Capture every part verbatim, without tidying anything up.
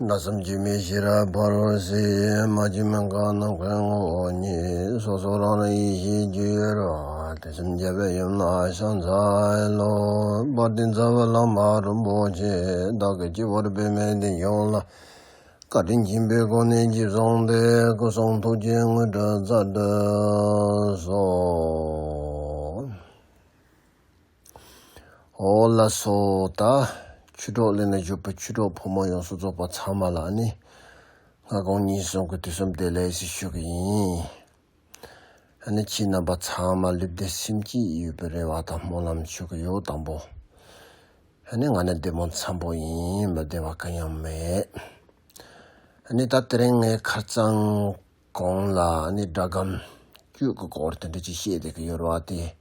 ན་བསམ་གྱིས་མི་ཤེས་རབ་འབར་བར་གསལ། མ་སྐྱེས་མི་འགག་ནམ་མཁའི་ངོ་བོ་ཉིད། སོ་སོ་རང་རིག་ཡེ་ཤེས་རྒྱུད་ཡོད་ར། དེ་བསམ་རྒྱས་པའི་ཡུམ་ལ་ཕྱག་འཚལ་ལོ། དཔལ་ལྡན་རྩ་བའི་བླ་མ་རིན་པོ་ཆེ། བདག་གི་སྤྱི་བོར་པདྨའི་གདན་བཞུགས་ལ། བཀའ་དྲིན་ཆེན་པོའི་སྒོ་ནས་རྗེས་བཟུང་སྟེ། སྐུ་གསུང་ཐུགས་ཀྱི་དངོས་གྲུབ་སྩལ་དུ་གསོལ། འོ་ལགས་སོ། ད་ཆོས་གྲོགས་ལས་ནས་བཞུགས་པའི་ཆོས་གྲོགས་ཕོ་མོ་ཡོངས་སུ་རྫོགས་པ་ཚང་མ་ལ་ནི་སྔ་དགོང་གཉིས་གསུམ་གྱི་དུས་གསུམ་བདེ་ལེགས་ཞེས་ཞུ་གི་ཡིན། ཨ་ནི་ཁྱེད་རྣམ་པ་ཚང་མ་ལུས་བདེ་སེམས་སྐྱིད་ཡོད་པའི་རེ་བ་དང་སྨོན་ལམ་ཞུ་གི་ཡོད། དང་པོ། ཨ་ནི་ང་ནི་བདེ་མོ་འཚམ་པོ་ཡིན། མི་བདེ་བ་གང་ཡང་མེད། ཨ་ནི་ད་དེ་རིང་ངས་ཁ་རྩང་གོང་ལ་ཨ་ནི་སྒྲ་སྒམ་གཅོད་ཀྱི་སྐོར་དེ་འདྲ་ཅིག་བཤད་བསྡད་ཀྱི་ཡོད་རེད་བ། དེ་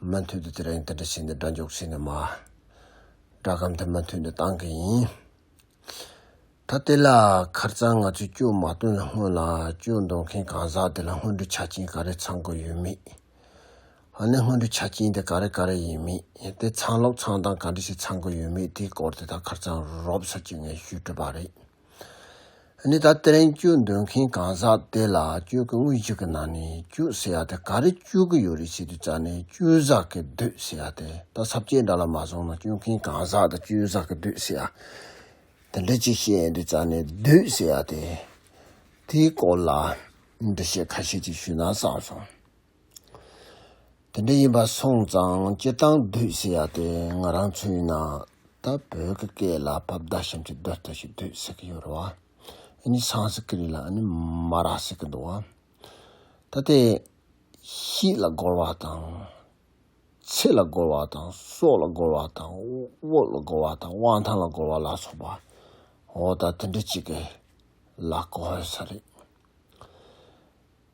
མུ་མཐུད་དུ་དེ་རིང་དེ་འདྲ་བྱས་ནས་སྒྲ་འཇུག་བྱས་ནས་མ་སྒྲ་སྒམ་དེ་མུ་མཐུད་ནས་བཏང་གི་ཡིན། ད་དེ་ལ་ཁ་རྩང་ང་ཚོས་གཅོད་མ་བཏོན་སྔོན་ལ་གཅོད་འདོན་མཁན་གང་ཟག་དེ་ལ་སྔོན་འགྲོའི་ཆ་རྐྱེན་ག་རེ་ཚང་དགོས་ཡོད་མེད། ཨ་ནི་སྔོན་འགྲོའི་ཆ་རྐྱེན་དེ་ག་རེ་ག་རེ་ཡིན་མེད། དེ་ཚང་ལོག་ཚང་སྟངས་ག་འདྲ་ཞིག་ཚང་དགོས་ཡོད་མེད། དེའི་སྐོར་དེ་ད་ཁ་རྩང་རོབ་ཙམ་ཅིག་ངས་ཞུས་གྲུབ་པ་རེད། ཨ་ནི་ད་དེ་རིང་གཅོད་འདོན་མཁན་གང་ཟག་དེ་ལ་གཅོད་ཀྱི་དངོས་གཞི་གི་ནང་ནས་གཅོད་ཟེར་ཡ་དེ་ག་རེ་གཅོད་ཀྱི་ཡོད་རེད་ཟེར་དུས་ཙང་ནས་གཅོད་བཟའ་གི་བདུད་ཟེར་ཡ་དེ། ད་ས་བཅད་འདྲ་ལ་མ་སོང་ན་གཅོད་མཁན་གང་ཟག་དང་གཅོད་བཟའ་གི་བདུད་ཟེར་ཡ་དེ་འདྲ་ཅིག་བཤད་ཡོང་དུས་ཙང་ནས་བདུད་ཟེར་ཡ་དེ། དེའི་སྐོར་ལ་འགྲེལ་བཤད་ཁ་ཤས་ཅིག་ཞུས་ན་བསམ་སོང་། དེ་འདྲ་ཡིན་པ་སོང་ཙང་སྤྱིར་བཏང་བདུད་ཟེར་ཡ་དེ་ང་རང་ཚོའི་ནང་ད་བོད་ཀྱི་སྐད་ལ་བབ་ད་ཤམ་གྱི་རྡུལ་ལྟ་ཞིག་བདུད་ཟེར་གྱི་ཡོད་རེད་བ། ཨ་ནི་སཾ་སྐྲྀཏ་ལ་ཨ་ནི་མ་ར་ཟེར་གྱི་འདུག་བ། ད་དེ་ཤེད་ལ་རྒོལ་བ་དང་། ཚེ་ལ་རྒོལ་བ་དང་། སྲོག་ལ་རྒོལ་བ་དང་། དབུགས་ལ་རྒོལ་བ་དང་། དབང་ཐང་ལ་རྒོལ་བ་ལ་སོགས་པ། འོ་ད་དེ་འདྲ་ཅིག་གི་ལ་གོ་ཧོལ་ས་རེད།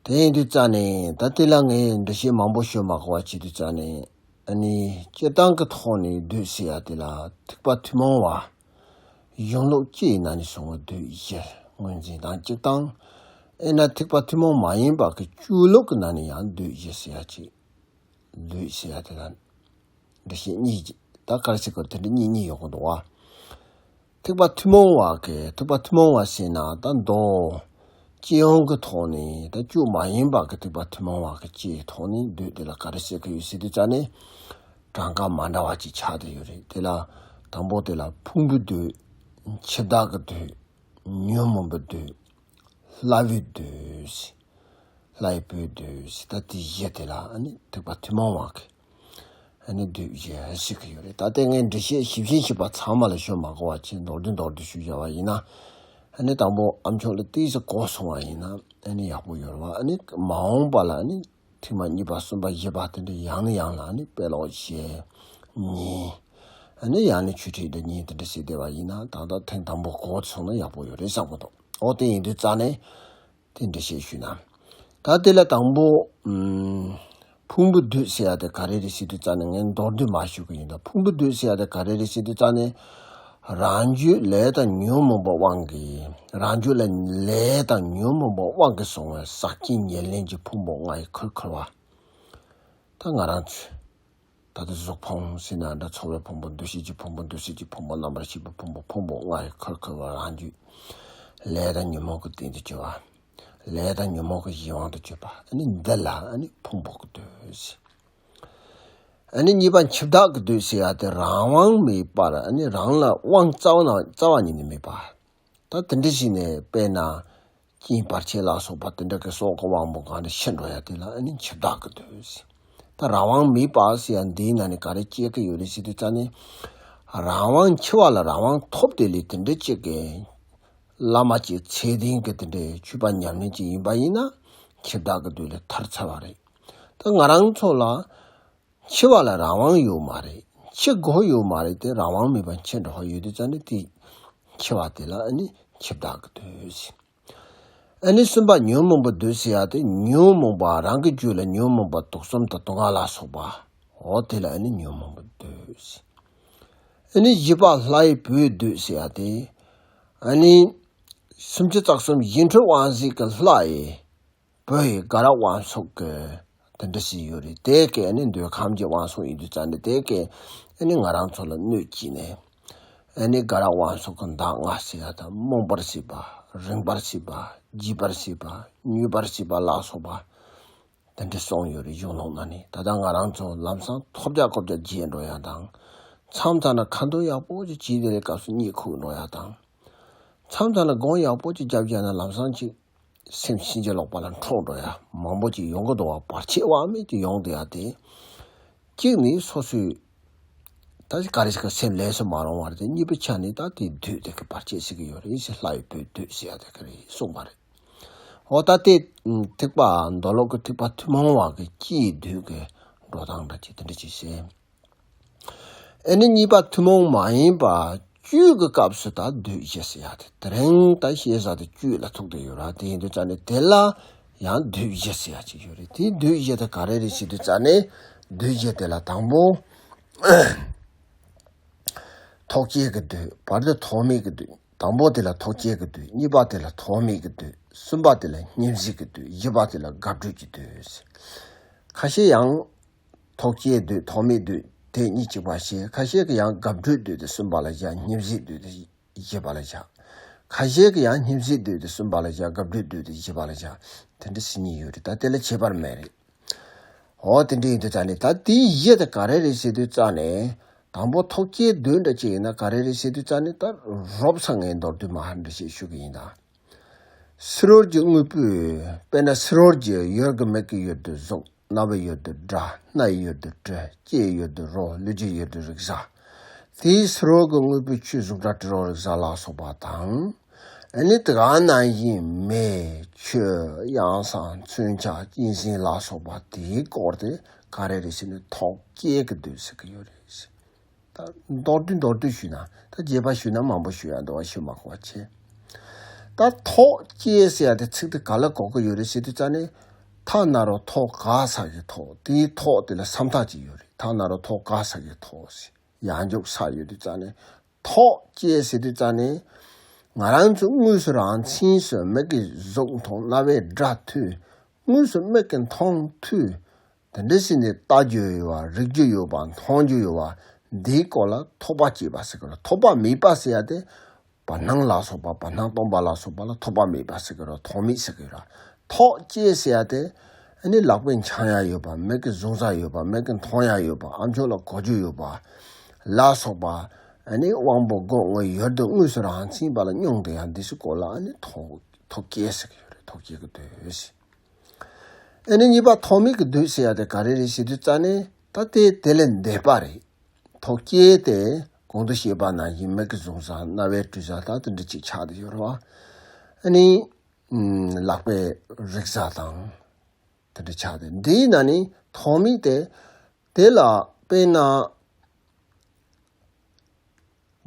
དེ་ཡིན་དུས་ཙ་ནས་ད་དེ་ལ་ངས་འགྲེལ་བཤད་མང་པོ་ཤོད་མ་དགོས་པ་བྱེད་དུས་ཙ་ནས། ཨ་ནི་སྤྱིར་བཏང་གི་ཐོག་ནས་བདུད་ཟེར་ཡ་དེ་ལ་ཐེག་པ་ཐུན་མོང་བ། གཞུང་ལུགས་སྤྱིའི་ནང་ནས་བྱུང་བའི་བདུད་བཞི་ངོས་འཛིན་དང་གཅིག་དང་། དཔེར་ན་ཐེག་པ་ཐུན་མོང་མ་ཡིན་པ་གི་གཅོད་ལུགས་ཀྱི་ནང་ནས་ཡང་བདུད་བཞི་ཟེར་ཡ་གཅིག་བདུད་ཟེར་ཡ་དེ་ལ་འགྲེལ་བཤད་གཉིས་ཀྱི་ད་ག་རེ་ཟེར་དགོས་རེད། དེ་འདྲ་གཉིས་གཉིས་ཡོང་གི་འདུག་བ། ཐེག་པ་ཐུན་མོང་བ་གི་ཐེག་པ་ཐུན་མོང་བ་ཟེར་ན་ད་མདོ་སྤྱི་ཡོངས་ཀྱི་ཐོག་ནས་ད་གཅོད་མ་ཡིན་པ་གི་ཐེག་པ་ཐུན་མོང་བ་གི་སྤྱིའི་ཐོག་ནས་བདུད་དེ་ལ་ག་རེ་ཟེར་གི་ཡོད་ཟེར་དུས་ཙ་ནས་གྲངས་ཀ་མ་འདྲ་བ་ཅིག་ཆགས་བསྡད་ཡོད་རེད། དེ་ལ་དང་པོ་དེ་ལ་ཕུང་པོའི་བདུད། འཆི་བདག་གི་བདུད། ཉོན་མོངས་པའི་བདུད། ལྷ་བུའི་བདུད། ལྷའི་བུའི་བདུད་ཟེར། ད་དེ་བཞི་དེ་ལ་ཨ་ནི་ཐེག་པ་ཐུན་མོང་བ་གི་ཨ་ནི་བདུད་བཞི་ཟེར་གི་ཡོད་རེད། ད་ལྟ་ངས་འགྲེལ་བཤད་ཞིབ་ཞིབ་ཞིབ་པ་ཚང་མ་ལ་ཤོད་མ་དགོས་པ་བྱས་མདོར་བསྡུས་མདོར་བསྡུས་ཞུས་བཞག་པ་ཡིན་ན། ཨ་ནི་དང་པོ་ཨ་མཆོག་ལ་ཏོག་ཙམ་གོ་སོང་བ་ཡིན་ན་ཨ་ནི་ཡག་པོ་ཡོད་རེད་བ། ཨ་ནི་མ་འོངས་པ་ལ་ཨ་ནི་ཐེངས་མ་གཉིས་པ་གསུམ་པ་བཞི་པ་དེ་འདྲ་ཡང་ནས་ཡང་ལ་ཨ་ནི་དཔེ་ཀློག་བྱས། ཉན། ཨ་ནི་ཡང་ནས་ཆོས་ཁྲིད་འདྲ་ཉན། དེ་འདྲ་བྱས་བསྡད་པ་ཡིན་ན་ད་ལྟ་ཐེངས་དང་པོ་གོ་སོང་ན་ཡག་པོ་ཡོད་རེད་བསམ་གི་འདུག་འོ་དེ་ཡིན་དུས་ཙ་ནས། དེ་འདྲ་བཤད་ཞུས་ན། ད་དེ་ལ་དང་པོ། ཨུམ། ཕུང་པོའི་བདུད་ཟེར་ཡ་དེ་ག་རེ་རེད་ཟེར་དུས་ཙ་ནས་ངས་མདོར་བསྡུས་མར་ཞུ་གི་ཡིན། ད་ཕུང་པོའི་བདུད་ཟེར་ཡ་དེ་ག་རེ་རེད་ཟེར་དུས་ཙ་ནས། རང་རྒྱུད་ལས་དང་ཉོན་མོངས་པའི་དབང་གིས། རང་རྒྱུད་ལ་ལས་དང་ཉོན་མོངས་པའི་དབང་གིས་བྱུང་བའི་ཟག་བཅས་ཉེར་ལེན་གྱི་ཕུང་པོ་ལྔ་ཡི་ཁུར་ཁུར་བ། ད་ང་རང་ཚོས། ད་ལྟ་གཟུགས་ཕུང་ཟེར་ན་འདྲ། ཚོར་བའི་ཕུང་པོ། འདུ་ཤེས་ཀྱི་ཕུང་པོ། འདུ་བྱེད་ཀྱི་ཕུང་པོ། རྣམ་པར་ཤེས་པའི་ཕུང་པོ། ཕུང་པོ་ལྔ་ཡི་ཁུར་ཁུར་བ་རང་རྒྱུད། ལས་དང་ཉོན་མོངས་ཀྱི་སྟེང་དུ་གྱུར་པ། ལས་དང་ཉོན་མོངས་ཀྱི་གཞན་དབང་དུ་གྱུར་པ། ཨ་ནི་འདི་ལ་ཨ་ནི་ཕུང་པོ་གི་བདུད་ཟེར། ཨ་ནི་གཉིས་པ་འཆི་བདག་གི་བདུད་ཟེར་ཡ་དེ་རང་དབང་མེད་པར་ཨ་ནི་རང་ལ་དབང་རྩ་བ་ན་རྩ་བ་ཉིད་ནས་མེད་པ། ད་དེ་འདྲ་ཞིག་ནས་དཔེར་ན། རྐྱེན་བར་ཆད་ལ་སོགས་པ་དེ་འདྲ་གི་སྲོག་གི་དབང་པོ་གང་དུ་ཤི་འགྲོ་ཡ་དེ་ལ་ཨ་ནི་འཆི་བདག་གི་བདུད་ཟེར། ད་རང་དབང་མེད་པ་ཟེར་ཡ་འདིའི་ནང་ནས་ག་རེ་སྐྱེ་གི་ཡོད་རེད་ཟེར་དུས་ཙ་ནས། རང་དབང་། འཆི་བ་ལ་རང་དབང་ཐོབ་དེ་ལས་དེ་འདྲ་ཅིག་གི་བླ་མ་ཅིག་ཚད་ལྡན་གི་དེ་འདྲའི་ཆོས་པ་ཉམས་ལེན་ཅིག་ཡིན་པ་ཡིན་ན་འཆི་བདག་གི་བདུད་ལས་ཐར་ཚར་བ་རེད། ད་ང་རང་ཚོ་ལ། འཆི་བ་ལ་རང་དབང་ཡོད་མ་རེད། འཆི་དགོས་ཡོད་མ་རེད་དེ། རང་དབང་མེད་པར་འཆི་འགྲོ་བ་ཡོད་དུས་ཙ་ནས་དེ་འཆི་བ་དེ་ལ་ཨ་ནི་འཆི་བདག་གི་བདུད་ཟེར། ཨ་ནི་གསུམ་པ་ཉོན་མོངས་པའི་བདུད་ཟེར་ཡ་དེ། ཉོན་མོངས་པ་རང་གི་རྒྱུད་ལ་ཉོན་མོངས་པ་དུག་གསུམ་དང་དུག་ལྔ་ལ་སོགས་པ། འོ་དེ་ལ་ཨ་ནི་ཉོན་མོངས་པའི་བདུད་ཟེར། ཨ་ནི་བཞི་པ་ལྷའི་བུའི་བདུད་ཟེར་ཡ་དེ། ཨ་ནི་སུམ་ཅུ་རྩ་གསུམ་ཡིད་འཕྲོག་དབང་ཟེར་གི་ལྷ་ཡི། བུ་ཡི་དགའ་རབ་དབང་ཕྱུག་གི་དེ་འདྲ་ཞིག་ཡོད་རེད། དེ་གས་ནི་འདོད་ཁམས་ཀྱི་དབང་ཕྱུག་ཡིན་དུས་ཙང་ནས་དེ་གས་ནི་ང་རང་ཚོ་ལ་གནོད་བྱས་ནས་ ཨ་ནི་དགའ་རབ་དབང་སོགས་ཀྱི་མདའ་ལྔ་ཟེར་ཡ་དང་། རྨོངས་པར་བྱེད་པ། རིང་བར་བྱེད་པ། རྒྱས་པར་བྱེད་པ། མྱུར་བར་བྱེད་པ་ལ་སོགས་པ་དེ་འདྲ་གསུངས་ཡོད་རེད། གཞུང་ལུགས་ནང་ནས། ད་ལྟ་ང་རང་ཚོ་ལམ་སང་ཐོལ་རྒྱག་རྐོབ་རྒྱག་བྱེད་འགྲོ་ཡ་དང་། མཚམས་མཚམས་ན་ཁ་འདོན་ཡག་པོ་ཅིག་བྱས་དེ་ལས་སྐབས་སུ་གཉིད་ཁུག་འགྲོ་ཡ་དང་། མཚམས་མཚམས་ན་སྒོམ་ཡག་པོ་ཅིག་རྒྱབ་བཞག་ན་ལམ་སང་ཅིག་སེམས་ཕྱིན་ཅི་ལོག་པ་ལ་འཁྲུག་འགྲོ་ཡ་མང་པོ་ཅིག་ཡོང་གི་འདུག་བ། བར་ཆད་དབང་མེད་ཅིག་ཡོང་བསྡད་ཡ་དེ། གཅིག་ནི་སོ་སོའི་ད་ག་རེ་ཞིག་གི་སེམས་ལས་སུ་མ་རུང་བ་རེད་དེ། གཉིས་པའི་ཆ་ནས་ད་དེ་བདུད་དེ་གི་བར་ཆད་ཟེར་གི་ཡོད་རེད། ཡིན་ཟེར་ལྷ་ཡི་བུའི་བདུད་ཟེར་ཡ་དེ་ག་རེ་གསུངས་པ་རེད། འོ་ད་དེ་ཐེག་པ་མདོ་ལོག་གི་ཐེག་པ་ཐུན་མོང་བ་གི་སྤྱིའི་བདུད་ཀྱི་འགྲོ་སྟངས་འདྲ་ཅིག་དེ་འདྲ་ཅིག་བཤད། ཨ་ནི་གཉིས་པ་ཐུན་མོང་མ་ཡིན་པ་བཅུ་གི་སྐབས་སུ་ད་བདུད་བཞི་ཟེར་ཡ་དེ། དེ་རིང་ད་བཤད་ས་དེ་བཅུ་ལ་ཐུག་བསྡད་ཡོད་ར། དེ་ཡིན་དུས་ཙང་ནས་དེ་ལ་ཡང་བདུད་བཞི་ཟེར་ཡ་ཅིག་ཡོད་རེད། དེ་བདུད་བཞི་དེ་ག་རེ་རེད་ཟེར་དུས་ཙང་ནས། བདུད་བཞི་དེ་ལ་དང་པོ་ཐོག་བཅས་ཀྱི་བདུད། བར་དུ་ཐོགས་མེད་ཀྱི་བདུད། དང་པོ་དེ་ལ་ཐོག་བཅས་ཀྱི་བདུད། གཉིས་པ་དེ་ལ་ཐོགས་མེད་ཀྱི་བདུད། གསུམ་པ་དེ་ལ་སྙེམས་བྱེད་ཀྱི་བདུད། བཞི་པ་དེ་ལ་དགའ་བྲོད་ཀྱི་བདུད། ཁ་ཤས་ཡང་ཐོག་བཅས་བདུད། ཐོགས་མེད་བདུད། དེ་གཉིས་གཅིག་པ་བཤད། ཁ་ཤས་ཀྱིས་ཡང་དགའ་བྲོད་བདུད་དེ་གསུམ་པ་ལ་བཞག། སྙེམས་བྱེད་བདུད་དེ་བཞི་པ་ལ་བཞག། ཁ་ཤས་ཀྱིས་ཡང་སྙེམས་བྱེད་བདུད་དེ་གསུམ་པ་ལ་བཞག། དགའ་བྲོད་བདུད་དེ་བཞི་པ་ལ་བཞག། དེ་འདྲ་ཟེར་གཉིས་ཡོད་རེད། ད་དེ་ལ་ཁྱད་པར་མེད་རེད། འོ་དེ་འདྲ་ཡིན་དུས་ཙང་ནས་ད་དེའི་གཞི་དེ་ག་རེ་རེད་ཟེར་དུས་ཙང་ནས། དང་པོ་ཐོག་བཅས་བདུད་འདྲ་ཅིག་ཡིན་ན་ག་རེ་རེད་ཟེར་དུས་ཙང་ནས། ད་རོབ་ཙམ་ངས་མདོར་བསྡུས་མ་ཧ་འདྲ་ཞིག་ཞུ་གི་ཡིན་ད། ཕྱི་རོལ་གྱི་དངོས་པོའི། དཔེར་ན་ཕྱི་རོལ་གྱི་ཡུལ་གྱི་མིག་གི་ཡུལ་དུ་གཟུགས། རྣ་བའི་ཡུལ་དུ་སྒྲ། སྣའི་ཡུལ་དུ་དྲི། ལྕེའི་ཡུལ་དུ་རོ། ལུས་ཀྱི་ཡུལ་དུ་རེག་བྱ། དེའི་ཕྱི་རོལ་གྱི་དངོས་པོའི་ཆོས་གཟུགས་སྒྲ་དྲི་རོ་རེག་བྱ་ལ་སོགས་པ་དང་། ཨ་ནི་དེ་ག་ནང་བཞིན་མེ་ཆུ་གཡང་ས་མཚོན་ཆ་གཅན་གཟན་ལ་སོགས་པ་དེའི་སྐོར་དེ་ག་རེ་རེད་ཟེར་ན་ཐོག་བཅས་ཀྱི་བདུད་ཟེར་གྱི་ཡོད་རེད། ད་མདོར་བསྡུས་མདོར་བསྡུས་ཞུས་ན། ད་རྒྱས་པ་ཞུས་ན་མང་པོ་ཞུ་ཡ་འདུག་བ། ཞུ་མ་དགོས་པ་བྱས། ད་ཐོག་བཅས་ཟེར་ཡ་དེ་ཚིག་དེ་ག་ལ་གོ་གི་ཡོད་རེད་ཟེར་དུས་ཙང་ནས། ཐ་ན་རོ་ཐོ་ག་ས་གི་ཐོག། དེའི་ཐོག་དེ་ལ་ས་མཐའ་ཅིག་ཡོད་རེད། ཐ་ན་རོ་ཐོ་ག་ས་གི་ཐོག་ཟེར། ཡང་འཇུག་ས་ཡོད་དུས་ཙང་ནས། ཐོག་བཅས་ཟེར་དུས་ཙང་ནས། ང་རང་ཚོ་དངོས་སུ་རང་མཚན་སུ་མིག་གིས་གཟུགས་མཐོང་། རྣ་བས་སྒྲ་ཐོས། དངོས་སུ་མིག་གིས་མཐོང་ཐོས། དེ་འདྲ་ཟེར་ནས་ལྟ་རྒྱུ་ཡོད་པ། རིག་རྒྱུ་ཡོད་པ། མཐོང་རྒྱུ་ཡོད་པ། འདིའི་སྐོར་ལ་ཐོགས་པ་བཅས་པ་ཟེར་གི་རེད། ཐོགས་པ་མེད་པ་ཟེར་ཡ་དེ། བར་སྣང་ལ་སོགས་པ། བར་སྣང་སྟོང་པ་ལ་སོགས་པ་ལ་ཐོགས་པ་མེད་པ་ཟེར་གི་རེད། ཐོགས་མེད་ཟེར་གི་རེད། ཐོགས་བཅས་ཟེར་ཡ་དེ། ཨ་ནི་ལག་པས་འཆང་ཡ་ཡོད་པ། མིག་གིས་བཟུང་ས་ཡོད་པ། མིག་གིས་མཐོང་ཡ་ཡོད་པ། ཨ་མཆོག་ལ་གོ་རྒྱུ་ཡོད་པ་ལ་སོགས་པ། ཨ་ནི་དབང་པོ་སྒོ་ལྔའི་ཡུལ་དུ་དངོས་སུ་རང་མཚན་པ་ལ་མྱོང་བསྡད་ཡ་འདི་ཚོའི་སྐོར་ལ། ཨ་ནི་ཐོགས་ཐོགས་བཅས་ཟེར་གི་ཡོད་རེད། ཐོགས་བཅས་ཀྱི་བདུད་ཟེར། ཨ་ནི་གཉིས་པ་ཐོགས་མེད་ཀྱི་བདུད་ཟེར་ཡ་དེ་ག་རེ་རེད་ཟེར་དུས་ཙང་ནས། ད་དེ་དེ་ལས་འདས་པ་རེད། ཐོགས་བཅས་དེ་གོང་དུ་བཤད་པ་ནང་བཞིན་མིག་གིས་བཟུང་ས། རྣ་བས་དྲུལ་ས། ད་དེ་འདྲ་ཅིག་ཆགས་བསྡད་ཡོད་རེད་བ། ཨ་ནི་ལག་པས་རེག་ས་དང་དེ་འདྲ་ཆགས་བསྡད། འདིའི་ནང་ནས་ཐོགས་མེད་དེ། དེ་ལ་དཔེར་ན།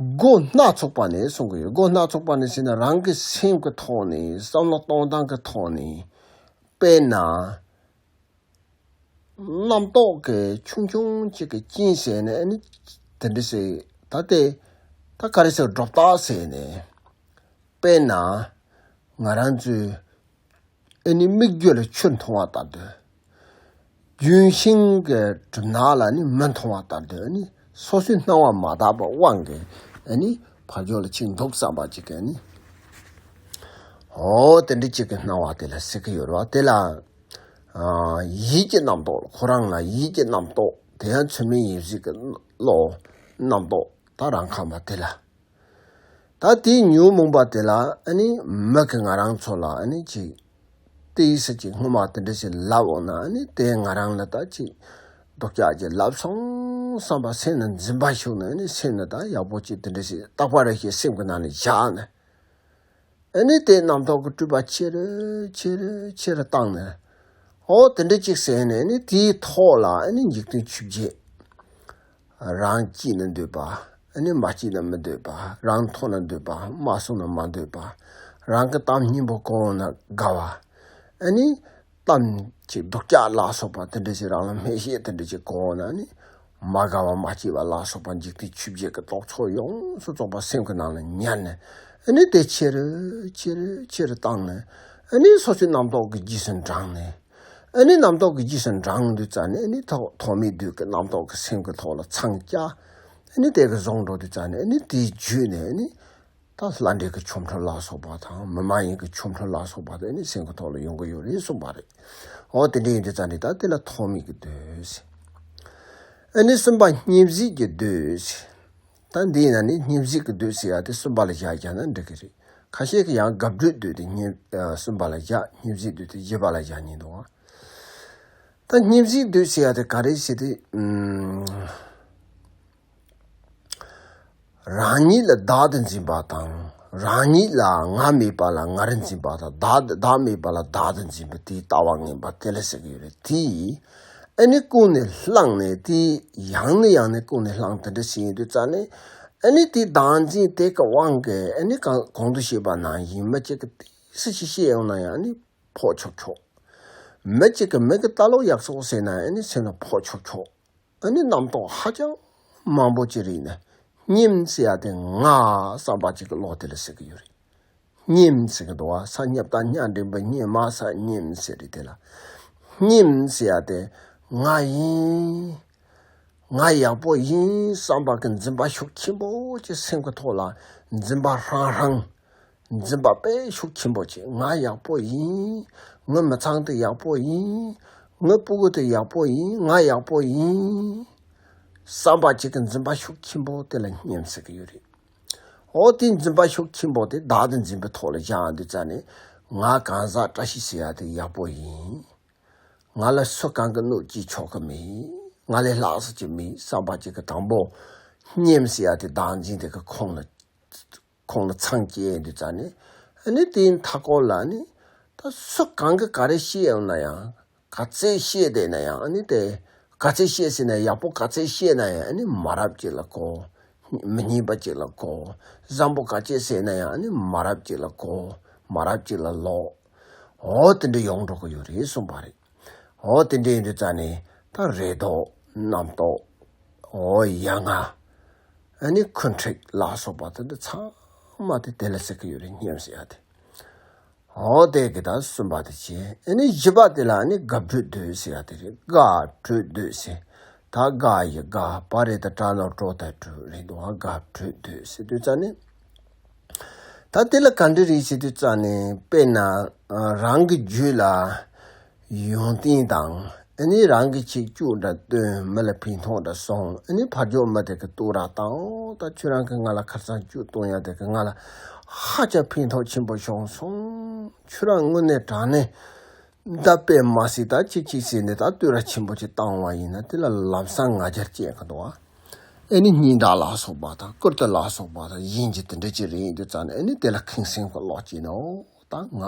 སྒོ་སྣ་ཚོགས་པ་ནས་གསུང་གི་ཡོད། སྒོ་སྣ་ཚོགས་པ་ནས་ཟེར་ན། རང་གི་སེམས་ཀྱི་ཐོག་ནས། བསམ་བློ་གཏོང་སྟངས་ཀྱི་ཐོག་ནས། དཔེར་ན། རྣམ་རྟོག་གི་ཆུང་ཆུང་གཅིག་གི་རྐྱེན་བྱས་ནས། ཨ་ནི་དེ་འདྲ་ཟེར། ད་དེ་ད་ག་རེ་ཟེར། སྒྲོ་བཏགས་ཟེར་ནས། དཔེར་ན་ང་རང་ཚོའི་ཨ་ནི་སྨིག་རྒྱུ་ལ་ཆུ་མཐོང་བ་ལྟར་དུ། ལྗོན་ཤིང་གི་གྲིབ་ནག་ལ་ནི་མེ་མཐོང་བ་ལྟར་དུ། ཨ་ནི་སོ་སོའི་སྣང་བ་མ་དག་པའི་དབང་གིས། ཨ་ནི་ཕར་ཕྱོགས་ལ་ཅིག་འདུག་བསམ་པ་ཅིག་གི། ཨ་ནི་འོ་དེ་འདྲ་ཅིག་གི་སྣང་བ་དེ་ལ་ཟེར་གི་ཡོད་རེད་བ། དེ་ལ་ཨ་ཡིད་ཀྱི་རྣམ་རྟོག། ཁོ་རང་ལ་ཡིད་ཀྱི་རྣམ་རྟོག། དེ་ཡང་ཚུལ་མིན་ཡིད་བྱེད་ཀྱི་བློ། རྣམ་རྟོག་ད་རང་ཁམས་པ་དེ་ལ། ད་དེའི་ཉོན་མོངས་པ་དེ་ལ། ཨ་ནི་མིག་གིས་ང་རང་ཚོ་ལ། ཨ་ནི་ཅིག་ཏོག་ཙམ་ཅིག་སྔོན་མ་དེ་འདྲ་ཞིག་ལབ་འོང་ན། ཨ་ནི་དེ་ང་རང་ལ་ད་ཅིག་སྡུག་ཅག་ཅིག་ལབ་སོང་བསམ་པ་སེམས་ནང་འཛིན་པ་ཞུགས་ནས། ཨ་ནི་སེམས་ནང་ད་ཡག་པོ་ཅིག་དེ་འདྲ་ཞིག་རྟག་པ་རེ་ཞིག་སེམས་ཀྱི་ནང་ནས་བཞག་ནས། ཨ་ནི་དེ་རྣམ་རྟོག་གི་སྤྲོས་པ་ཆེ་རུ་ཆེ་རུ་ཆེ་རུ་བཏང་ནས། འོ་དེ་འདྲ་ཅིག་ཟེར་ནས། ཨ་ནི་དེའི་ཐོག་ལ། ཨ་ནི་འཇིག་རྟེན་ཆོས་བརྒྱད། རང་སྐྱིད་ན་འདོད་པ། ཨ་ནི་མ་སྐྱིད་ན་མི་འདོད་པ། རང་མཐོ་ན་འདོད་པ། མ་སོང་ན་མ་འདོད་པ། རང་གི་གཏམ་སྙན་པོ་གོ་ན་དགའ་བ། ཨ་ནི་གཏམ་གྱི་སྡུག་ཅག་ལ་སོགས་པ་དེ་འདྲ་ཞིག། རང་ལ་སྨྲས་བཤད་དེ་འདྲ་ཞིག་གོ་ན་ནི། མ་དགའ་བ་མ་སྐྱིད་པ་ལ་སོགས་པ་འཇིག་རྟེན་ཆོས་བརྒྱད་ཀྱི་རྟོག་ཚོགས་ཡོངས་སུ་རྫོགས་པ་སེམས་ཀྱི་ནང་ལ་ཉར་ནས། ཨ་ནི་དེ་ཆེ་རུ་ཆེ་རུ་ཆེ་རུ་བཏང་ནས། ཨ་ནི་སོ་སོའི་རྣམ་རྟོག་གི་རྗེས་སུ་འབྲངས་ནས། ཨ་ནི་རྣམ་རྟོག་གི་རྗེས་སུ་འབྲངས་དུས་ཙ་ནས། ཨ་ནི་ཐོག་ཐོགས་མེད་བདུད་ཀྱི་རྣམ་རྟོག་གི་སེམས་ཀྱི་ཐོག་ལ་འཚང་རྒྱ། ཨ་ནི་དེ་གི་བཟུང་འགྲོ་དུས་ཙང་ནས་ཨ་ནི་དེའི་རྒྱུད་ནས་ཨ་ནི་ད་ལྷ་འདྲེ་གི་ཆོ་འཕྲུལ་ལ་སོགས་པ་དང་མི་མ་ཡིན་གྱི་ཆོ་འཕྲུལ་ལ་སོགས་པ་དེ་ཨ་ནི་སེམས་ཀྱི་ཐོག་ལ་ཡོང་གི་ཡོད་རེད་གསུངས་པ་རེད། འོ་དེ་འདྲ་ཡིན་དུས་ཙང་ནས་ད་དེ་ལ་ཐོགས་མེད་ཀྱི་བདུད་ཟེར། ཨ་ནི་གསུམ་པ་བསྙེན་གཟིགས་ཀྱི་བདུད་ཟེར། ད་འདི་ཡིན་ན་ནི་བསྙེན་གཟིགས་ཀྱི་བདུད་ཟེར་ཡ་དེ་གསུམ་པ་ལ་བཞག་བཞག་ན་འགྲིག་གི་རེད། ཁ་ཤས་ཀྱིས་ཡང་དགག་བྲོའི་བདུད་དེ་བསྙེན་གསུམ་པ་ལ་བཞག་བསྙེན་གཟིགས་བདུད་དེ་བཞི་པ་ལ་བཞག་མཁན་འདུག་བ། ད་བསྙེན་གཟིགས་བདུད་ཟེར་ཡ་དེ་ག་རེ་ཟེར་དུས། རང་ཉིད་ལ་བདག་ཏུ་འཛིན་པ་དང་། རང་ཉིད་ལ་ང་མེད་པ་ལ་ང་རུ་འཛིན་པ་དང་། བདག་བདག་མེད་པ་ལ་བདག་ཏུ་འཛིན་པ་དེའི་ལྟ་བ་ངན་པ་དེ་ལ་ཟེར་གི་ཡོད་རེད་དེ། ཨ་ནི་ཀུན་ནས་བསླངས་ནས་དེ་ཡང་ནས་ཡང་ནས་ཀུན་ནས་བསླངས་དེ་འདྲ་ཟེར་ཡོང་དུས་ཙང་ནས། ཨ་ནི་དེ་བདག་འཛིན་དེ་གི་དབང་གིས་ཨ་ནི་གང་གོང་དུ་བཤད་པ་ནང་བཞིན་མི་གཅིག་གིས་ཏོག་ཙམ་ཞིག་བཤད་ཡོང་ན་ཡང་ཨ་ནི་ཕོག་ཆོག་ཆོག་མི་གཅིག་གིས་མི་གི་ལྟ་ལོག་ཡག་སོགས་ཟེར་ན་ཨ་ནི་སེམས་ལ་ཕོག་ཆོག་ཆོག་ཨ་ནི་རྣམ་རྟོག་ཧ་ཅང་མང་པོ་ཅིག་རེད་ནས། སྙེམས་ཟེར་ཡ་དེ་ང་བསམ་པ་ཅིག་གི་བློ་དེ་ལ་ཟེར་གི་ཡོད་རེད། སྙེམས་ཟེར་གི་འདུག་བ། ས་སྙེབ་དང་སྙ་འགྲེང་བུ་སྙེ་མ་ས་སྙེམས་ཟེར་རེད་དེ་ལ། སྙེམས་ཟེར་ཡ་དེ་ང་ཡིན། ང་ཡག་པོ་ཡིན་བསམ་པ་གི་འཛིན་པ་ཤུགས་ཆེན་པོ་ཅིག་སེམས་ཀྱི་ཐོག་ལ་འཛིན་པ་ཧྲང་ཧྲང་། འཛིན་པ་དཔེ་ཤུགས་ཆེན་པོ་བྱེད། ང་ཡག་པོ་ཡིན། ངའི་མི་ཚང་དེ་ཡག་པོ་ཡིན། ངའི་སྤུ་གུ་དེ་ཡག་པོ་ཡིན། ང་ཡག་པོ་ཡིན། བསམ་པ་གཅིག་གི་འཛིན་པ་ཤུགས་ཆེན་པོ་དེ་ལ་སྙེམས་ཟེར་གི་ཡོད་རེད། འོ་དེ་འཛིན་པ་ཤུགས་ཆེན་པོ་དེ་བདག་ཏུ་འཛིན་པའི་ཐོག་ལ་བཞག་འདུག་ཙང་ནས། ང་གང་ཟག་བཀྲ་ཤིས་ཟེར་ཡ་དེ་ཡག་པོ་ཡིན། ང་ལ་སུ་གང་གིས་གནོད་བྱེད་ཆོག་གི་མེད། ང་ལས་ལྷག་ས་ཅིག་མེད་བསམ་པ་གཅིག་གི་དང་པོ་སྙེམས་ཟེར་ཡ་དེ་བདག་འཛིན་དེ་གི་ཁོང་ལ། ཁོང་ལ་མཚང་སྐྱེས་འདུག་ཙང་ནས། ཨ་ནི་དེའི་མཐའ་སྐོར་ལ་ནི། ད་སུ་གང་གིས་ག་རེ་བཤད་ཡོང་ན་ཡང་། ག་ཚད་བཤད་བསྡད་ན་ཡང་ཨ་ནི་དེ། ག་ཚད་བཤད་ཟེར་ན་ཡག་པོ་ག་ཚད་བཤད་ན་ཡང་ཨ་ནི་མ་རབས་ཅིག་ལ་གོ། མི་སྙན་པ་ཅིག་ལ་གོ། བཟང་པོ་ག་ཚད་ཟེར་ན་ཡང་ཨ་ནི་མ་རབས་ཅིག་ལ་གོ། མ་རབས་ཅིག་ལ་ལོག་འོ་དེ་འདྲ་ཡོང་འགྲོ་གི་ཡོད་རེད་གསུངས་པ་རེད། འོ་དེ་འདྲ་ཡིན་དུས་ཙང་ནས་ད་རེ་དོགས་རྣམ་རྟོག་འོ་ཡ་ང་། ཨ་ནི་འཁོན་འཁྲིག་ལ་སོགས་པ་དེ་འདྲ་ཚང་མ་དེ་དེ་ལ་ཟེར་གི་ཡོད་རེད། སྙེམས་ཟེར་ཡ་དེ། འོ་དེ་གི་ད་གསུམ་པ་དེ་བྱས། ཨ་ནི་བཞི་པ་དེ་ལ་ཨ་ནི་དགག་བྲོའི་བདུད་ཟེར་ཡ་དེ་རེད། དགག་བྲོའི་བདུད་ཟེར། ད་དགག་ཡི་དགག་པ་རེད་ད་དྲག་ལོ་དྲོ་ད་དྲུག་རེད་འདུག་ཨ། དགག་བྲོའི་བདུད་ཟེར་དུས་ཙང་ནས། ད་དེ་ལ་ག་འདྲ་རེད་ཟེར་དུས་ཙང་ནས། དཔེར་ན་རང་གི་རྒྱུད་ལ་ཡོན་ཏན་དང་། ཨ་ནི་རང་གིས་ཆེད་བཅུ་འདྲ་བཏོན། མི་ལ་ཕན་ཐོགས་འདྲ་སོང་། ཨ་ནི་ཕར་ཕྱོགས་མི་དེ་གིས་བསྟོད་ར་བཏང་། ད་ཁྱོད་རང་གིས་ང་ལ་ཁ་སང་བཅུ་བཏོན་ཡ་དེ་གིས་ང་ལ་ཧ་ཅང་ཕན་ཐོགས་ཆེན་པོ་བྱུང་སོང་། ཁྱོད་རང་དངོས་གནས་དྲང་གནས། ད་དཔེ་མ་སྲིད་ད་ཅིག་ཅིག་ཟེར་ནས་ད་བསྟོད་ར་ཆེན་པོ་ཅིག་བཏང་བ་ཡིན་ན་དེ་ལ་ལམ་སང་ང་རྒྱལ་སྐྱེ་གི་འདུག་ཨ། ཨ་ནི་སྙན་གྲགས་ལ་སོགས་པ་དང་བཀུར་སྟི་ལ་སོགས་པ་དང་གཞན་གྱི་དེ་འདྲ་ཅིག་རེད་འདུག་ཙང་ནས། ཨ་ནི་དེ་ལ་ཁེངས་སེམས་ཀྱི་བློ་སྐྱེས་ནས། ཨོ་ད་ང་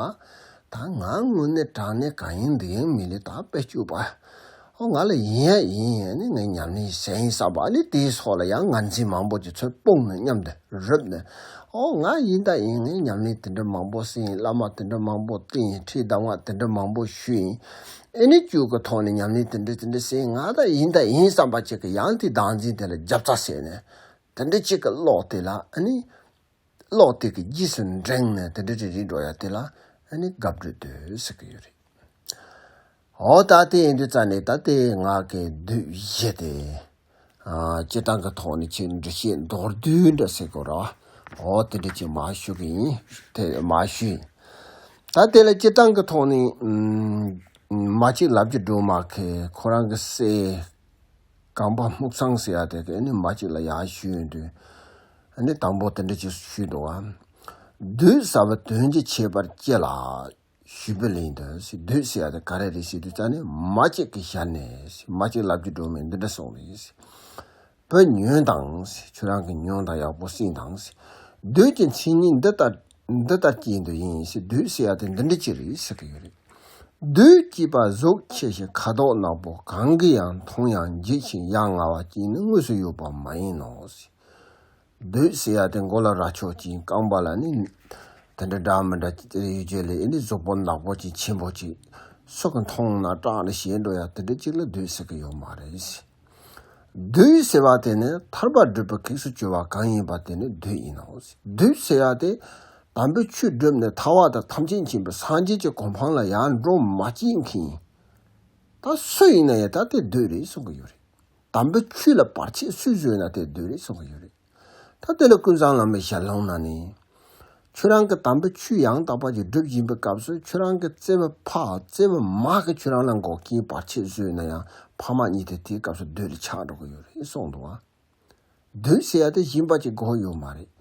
ད་ང་དངོས་གནས་དྲང་གནས་གང་ཡིན་འདི་ཡིན་མིན་ལས་ད་དཔེ་སྐྱུག་པ། ཨོ་ང་ལ་ཡིན་ཡ་ཡིན། ཨ་ནི་ངས་ཉམས་ལེན་བྱས་ཡིན་བསམ་པ། ཨ་ནི་དེའི་སོགས་ལ་ཡང་ངར་འཛིན་མང་པོ་ཅིག་ཚུར་སྤུངས་ནས་མཉམ་དུ། རུབ་ནས། ཨོ་ང་ཡིན་ད་ཡིན། ངས་ཉམས་ལེན་དེ་འདྲ་མང་པོ་བྱས་ཡིན། བླ་མ་དེ་འདྲ་མང་པོ་བསྟེན་ཡིན། ཁྲིད་གདམས་ངག་དེ་འདྲ་མང་པོ་ཞུས་ཡིན། ཨེ་ནི་བཅུད་ཀྱི་ཐོག་ནས་ཉམས་ལེན་དེ་འདྲ་དེ་འདྲ་བྱས་ཡིན། ང་ད་ཡིན་ད་ཡིན་བསམ་པ་ཅིག་གིས་ཡང་དེ་བདག་འཛིན་དེ་ལ་རྒྱབ་རྩ་བྱས་ནས། དེ་འདྲ་ཅིག་གི་བློ་དེ་ལ་ཨ་ནི། བློ་དེ་གི་རྗེས་སུ་འབྲངས་ནས་དེ་འདྲ་ཅིག་རིག་འགྲོ་ཡ་དེ་ལ་ཨ་ནི་དགག་བྲོའི་བདུད་ཟེར་གི་ཡོད་རེད། འོ་ད་དེ་ཡིན་དུས་ཙང་ནས་ད་དེ་ང་གི་བདུད་བཞི་དེ། ཨ་སྤྱིར་བཏང་གི་ཐོག་ནས་ཅིག་འགྲེལ་བཤད་མདོར་བསྡུས་འདྲ་ཟེར་དགོས་ར། འོ་དེ་འདྲ་ཅིག་མར་ཞུ་གི་ཡིན། དེ་མར་ཞུ་ཡིན། ད་དེ་ལ་སྤྱིར་བཏང་གི་ཐོག་ནས་ཨུམ། མ་གཅིག་ལབ་ཀྱི་སྒྲོལ་མ་གིས་ཁོ་རང་གི་སྲས་གངས་པ་སྨུག་ཚང་ཟེར་ཡ་དེ་གི་ཨ་ནི་མ་གཅིག་ལ་ཡར་ཞུས་ཡོང་དུས། ཨ་ནི་དང་པོ་དེ་འདྲ་ཅིག་ཞུས་འདུག་ག་བདུད་ཟ་བའི་དོན་གྱི་ཁྱད་པར་ཅི་ལགས། ཞུས་པའི་ལན་དུ་ཟེར། བདུད་ཟེར་ཡ་དེ་ག་རེ་རེད་ཟེར་དུས་ཙང་ནས་མ་གཅིག་གི་ཞལ་ནས་ཟེར། མ་གཅིག་ལབ་ཀྱི་སྒྲོལ་མས་འདི་འདྲ་གསུངས་རེད་ཟེར། བུ་ཉོན་དང་ཟེར། ཁྱོད་རང་གིས་ཉོན་དང་། ཡག་པོ་གསན་དང་ཟེར། བདུད་ཀྱི་མཚན་ཉིད་འདི་ལྟར་འདི་ལྟར་ཅན་དུ་ཡིན་ཟེར། བདུད་ཟེར་ཡ་དེ་འདི་འདྲ་ཅིག་རེད་ཟེར་གི་ཡོད་རེད། བདུད་ཅེས་པ་གཟུགས་ཆེ་ཞིང་ཁ་དོག་ནག་པོ། གང་གིས་ཡང་མཐོང་ཡང་འཇིགས་ཤིང་ཡ་ང་བ་ཅན་ནི་དངོས་སུ་ཡོད་པ་མ་ཡིན་ནོ་ཟེར། བདུད་ཟེར་ཡ་དེ་མགོ་ལ་རྭ་ཅོ་ཅན། རྐང་པ་ལ་ནི་དེ་འདྲ་འདྲ་མི་འདྲ་ཡོད་རྒྱུ་ལས། ཨེ་ནི་གཟུགས་པོ་ནག་པོ་ཅན་ཆེན་པོ་ཅིག་སུ་གིས་མཐོང་ན་སྐྲག་ནས་ཞེད་འགྲོ་ཡ་དེ་འདྲ་ཅིག་ལ་བདུད་ཟེར་གི་ཡོད་མ་རེད། བདུད་ཟེར་བ་དེ་ནི་ཐར་པ་སྒྲུབ་པའི་གེགས་སུ་གྱུར་པ་གང་ཡིན་པ་དེ་ནི་བདུད་ཡིན་ནོ། བདུད་ཟེར་ཡ་དེ་དམ་པའི་ཆོས་བསྒྲུབས་ནས་ཐར་པ་དང་ཐམས་ཅད་མཁྱེན་པའི་སངས་རྒྱས་ཀྱི་གོ་འཕང་ལ་ཡར་འགྲོ་མ་བཅུག་མཁན། ད་སུ་ཡིན་ན་ཡང་ད་དེ་བདུད་རེད་གསུང་གི་ཡོད་རེད། དམ་པའི་ཆོས་ལ་བར་ཆད་སུས་བཟོས་ན་དེ་བདུད་རེད་གསུང་གི་ཡོད་རེད། ད་དེ་ལ་ཀུན་བཟང་བླ་མའི་ཞལ་ལུང་ནང་ནས། ཁྱོད་རང་གི་དམ་པའི་ཆོས་ཡང་དག་པ་ཅིག་སྒྲུབ་བཞིན་པའི་སྐབས་སུ་ཁྱོད་རང་གི་བརྩེ་བའི་ཕ་བརྩེ་བའི་མ་གིས་ཁྱོད་རང་ལ་འགོག་རྐྱེན་བར་ཆད་བཟོས་ན་ཡང་ཕ་མ་གཉིས་དེ་དེའི་སྐབས་སུ་བདུད་ལ་ཆགས་འགྲོ་གི་ཡོད་རེད་གསུངས་འདུག་བ། བདུད་ཟེར་ཡ་དེ་གཞན་པ་ཅིག་དགོས་ཡོད་མ་རེད།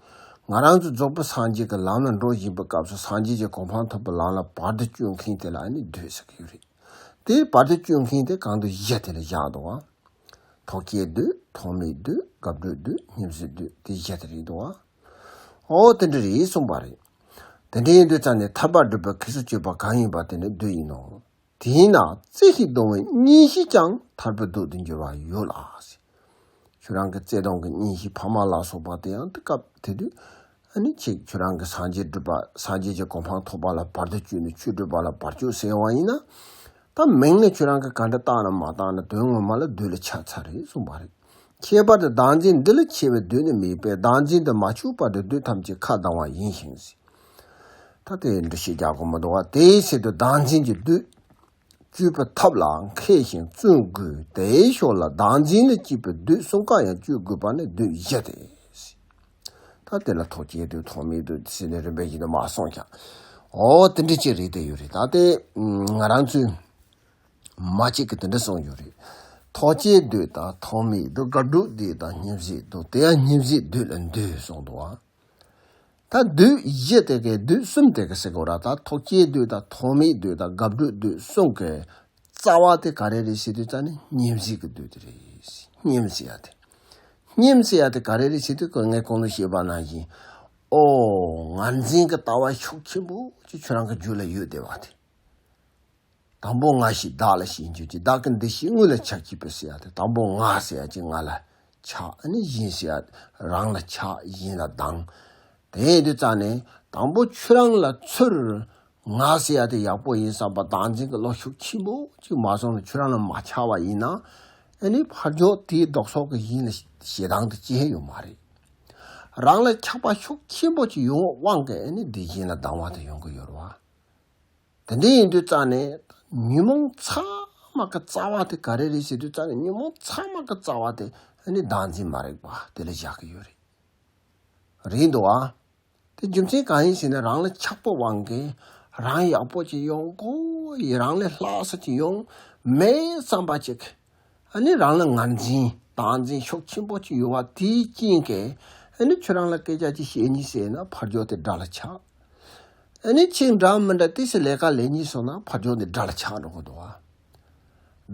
ང་རང་ཚོ་རྫོགས་པའི་སངས་རྒྱས་ཀྱི་ལམ་ལ་འགྲོ་བཞིན་པའི་སྐབས་སུ་སངས་རྒྱས་ཀྱི་གོ་འཕང་ཐོབ་པའི་ལམ་ལ་བར་དུ་གཅོད་མཁན་དེ་ལ་ཨ་ནི་བདུད་ཟེར་གྱི་ཡོད་རེད། དེའི་བར་དུ་གཅོད་མཁན་དེ་གང་དུ་བཞི་དེ་ལ་བཞག་འདུག་བ། ཐོག་སྐྱེས་བདུད། ཐོག་མེད་བདུད། སྒབ་འགྲོ་བདུད། སྙེམས་བྱེད་བདུད། དེ་བཞི་དེ་རེད་འདུག་བ། ཨོ་དེ་འདྲ་རེད་གསུངས་པ་རེད། དེ་འདྲ་ཡིན་དུས་ཙང་ནས་ཐར་པ་སྒྲུབ་པའི་ཁྱད་གསོད་བྱེད་པ་གང་ཡིན་པ་དེ་ནི་བདུད་ཡིན་ནོ། དེས་ན་བརྩེ་ཞིང་གདུང་བའི་གཉེན་བཤེས་ཀྱང་ཐར་པའི་བདུད་དུ་འགྱུར་བ་ཡོད་ལ། ཁྱོད་རང་གི་བརྩེ་གདུང་གི་གཉེན་བཤེས་ཕ་མ་ལ་སོགས་པ་དེ་ཡང་དེ་སྐབས་དེ་དུས་ཨ་ནི་ཁྱེད་ཁྱོད་རང་གི་སངས་རྒྱས་སྒྲུབ་པ་སངས་རྒྱས་ཀྱི་གོ་འཕང་ཐོབ་པ་ལ་བར་དུ་གཅོད་ནས་ཆོས་སྒྲུབ་པ་ལ་བར་གཅོད་ཟེར་བ་ཡིན་ན། ད་མིང་ནས་ཁྱོད་རང་གི་ག་འདྲ་བཏགས་ན་མ་བཏགས་ན་དོན་ངོ་མ་ལ་བདུད་ལ་ཆགས་ཚར་རེད་གསུངས་པ་རེད། ཁྱད་པར་དུ་བདག་འཛིན་འདི་ལ་ཆེ་བའི་བདུད་ནི་མེད་པས་བདག་འཛིན་དུ་མ་ཆུག་པར་དུ་བདུད་ཐམས་ཅད་ཁ་སྡང་བ་ཡིན་ཞིང་། ད་དེ་འདྲ་ཞིག་རྒྱག་དགོས་མི་འདུག་བ། དེའི་ཚེ་དུ་བདག་འཛིན་གྱི་བདུད་གཅོད་པའི་ཐབས་ལ་མཁས་ཤིང་བརྩོན་དགོས། དེའི་ཞོར་ལ་བདག་འཛིན་ལ་སྐྱེས་པའི་བདུད་གསུམ་ཀ་ཡང་གཅོད་དགོས་པ་ནི་བདུད་བཞི་སྟེ། ད་དེ་ལ་ཐོག་སྐྱེས་བདུད་ཐོག་མེད་བདུད་ཟེར་ནས་རིམ་པས་བཞིན་དུ་མར་གསུངས་ཀྱང་། ཨོ་དེ་འདྲ་ཅིག་རེད་དེ་ཡོད་རེད། ད་དེ་ང་རང་ཚོས་མ་གཅིག་གི་དེ་འདྲ་གསུངས་ཡོད་རེད། ཐོག་སྐྱེས་བདུད་དང་ཐོག་མེད་བདུད། སྒབ་འགྲོ་བདུད་དང་སྙེམས་བྱེད་བདུད། དེ་ཡང་སྙེམས་བྱེད་བདུད་ལ་འདུད་གསུངས་འདུག་བ། ད་བདུད་བཞི་དེ་གའི་བདུད་གསུམ་དེ་ག་ཟེར་དགོས་ར། ད་ཐོག་སྐྱེས་བདུད་དང་ཐོག་མེད་བདུད་དང་སྒབ་འགྲོ་བདུད་གསུམ་གའི་རྩ་བ་དེ་ག་རེ་རེད་ཟེར་དུས་ཙ་ནི་སྙེམས་བྱེད་ཀྱི་བདུད་དེ་རེད། སྙེམས་ཟེར་ཡ་དེ། སྙེམས་ཟེར་ཡ་དེ་ག་རེ་རེད་ཟེར་དུས་ཀོ་ངས་གོང་ལ་བཤད་པ་ནང་བཞིན། ཨོ་ངར་འཛིན་གྱི་ལྟ་བ་ཤུགས་ཆེན་པོ་ཅིག་ཁྱོད་རང་གི་རྒྱུད་ལ་ཡོད་བསྡད་པ་དེ། དང་པོ་ང་ཞེས་བདག་ལ་ཞེན་གྱུར་ཅིག། བདག་གི་འདི་ཞེས་དངོས་ལ་ཆགས་ཀྱིས་པས་ཟེར་ཡ་དེ། དང་པོ་ང་ཟེར་ཡ་ཅིག་ང་ལ་ཆགས། ཨ་ནི་གཞན་ཟེར་ཡ་རང་ལ་ཆགས། གཞན་ལ་སྡང་། དེ་ཡིན་དུས་ཙང་ནས་དང་པོ་ཁྱོད་རང་ལ་ཚུར་ང་ཟེར་ཡ་དེ་ཡག་པོ་ཡིན་བསམ་པ་བདག་འཛིན་གྱི་བློ་ཤུགས་ཆེན་པོ་ཅིག་མ་སོང་ན་ཁྱོད་རང་ལ་མ་ཆགས་པ་ཡིན་ན། ཨ་ནི་ཕར་ཕྱོགས་དེའི་ལྡོག་ཕྱོགས་ཀྱི་གཞན་ལ་ཞེ་སྡང་དེ་སྐྱེ་ཡོད་མ་རེད། རང་ལ་ཆགས་པ་ཤུགས་ཆེན་པོ་ཅིག་ཡོང་བའི་དབང་གིས་ཨ་ནི་དེ་གཞན་ལ་སྡང་བ་དེ་ཡོང་གི་ཡོད་རེད་བ། དེ་འདྲ་ཡིན་དུས་ཙང་ནས་ཉོན་མོངས་ཚང་མ་གི་རྩ་བ་དེ་ག་རེ་རེད་ཟེར་དུས་ཙང་ནས་ཉོན་མོངས་ཚང་མ་གི་རྩ་བ་དེ་ནི་བདག་འཛིན་མ་རིག་པ་དེ་ལ་བཞག་གི་ཡོད་རེད། རེད་འདུག་ཨ། དེ་རྒྱུ་མཚན་གང་ཡིན་ཟེར་ན་རང་ལ་ཆགས་པའི་དབང་གིས་རང་ཡག་པོ་ཅིག་ཡོང་དགོས་ཡི་རང་ལས་ལྷག་ས་ཅིག་ཡོང་མེད་བསམ་པ་ཅིག་ཨ་ནི་རང་ལ་ངར་འཛིན་བདག་འཛིན་ཤུགས་ཆེན་པོ་ཅིག་ཡོད་པ་དེའི་རྐྱེན་གྱིས་ཨ་ནི་ཁྱོད་རང་ལ་སྐད་ཆ་ཅིག་བཤད་ཉིན་ཟེར་ན་ཕར་ཕྱོགས་དེ་དགྲ་ལ་ཆགས། ཨ་ནི་ཁྱེད་འདྲ་མི་འདྲ་ཏོག་ཙམ་ལས་ཀ་ལས་ཉིན་སོང་ན་ཕར་ཕྱོགས་དེ་དགྲ་ལ་ཆགས་འགྲོ་གི་འདུག་བ།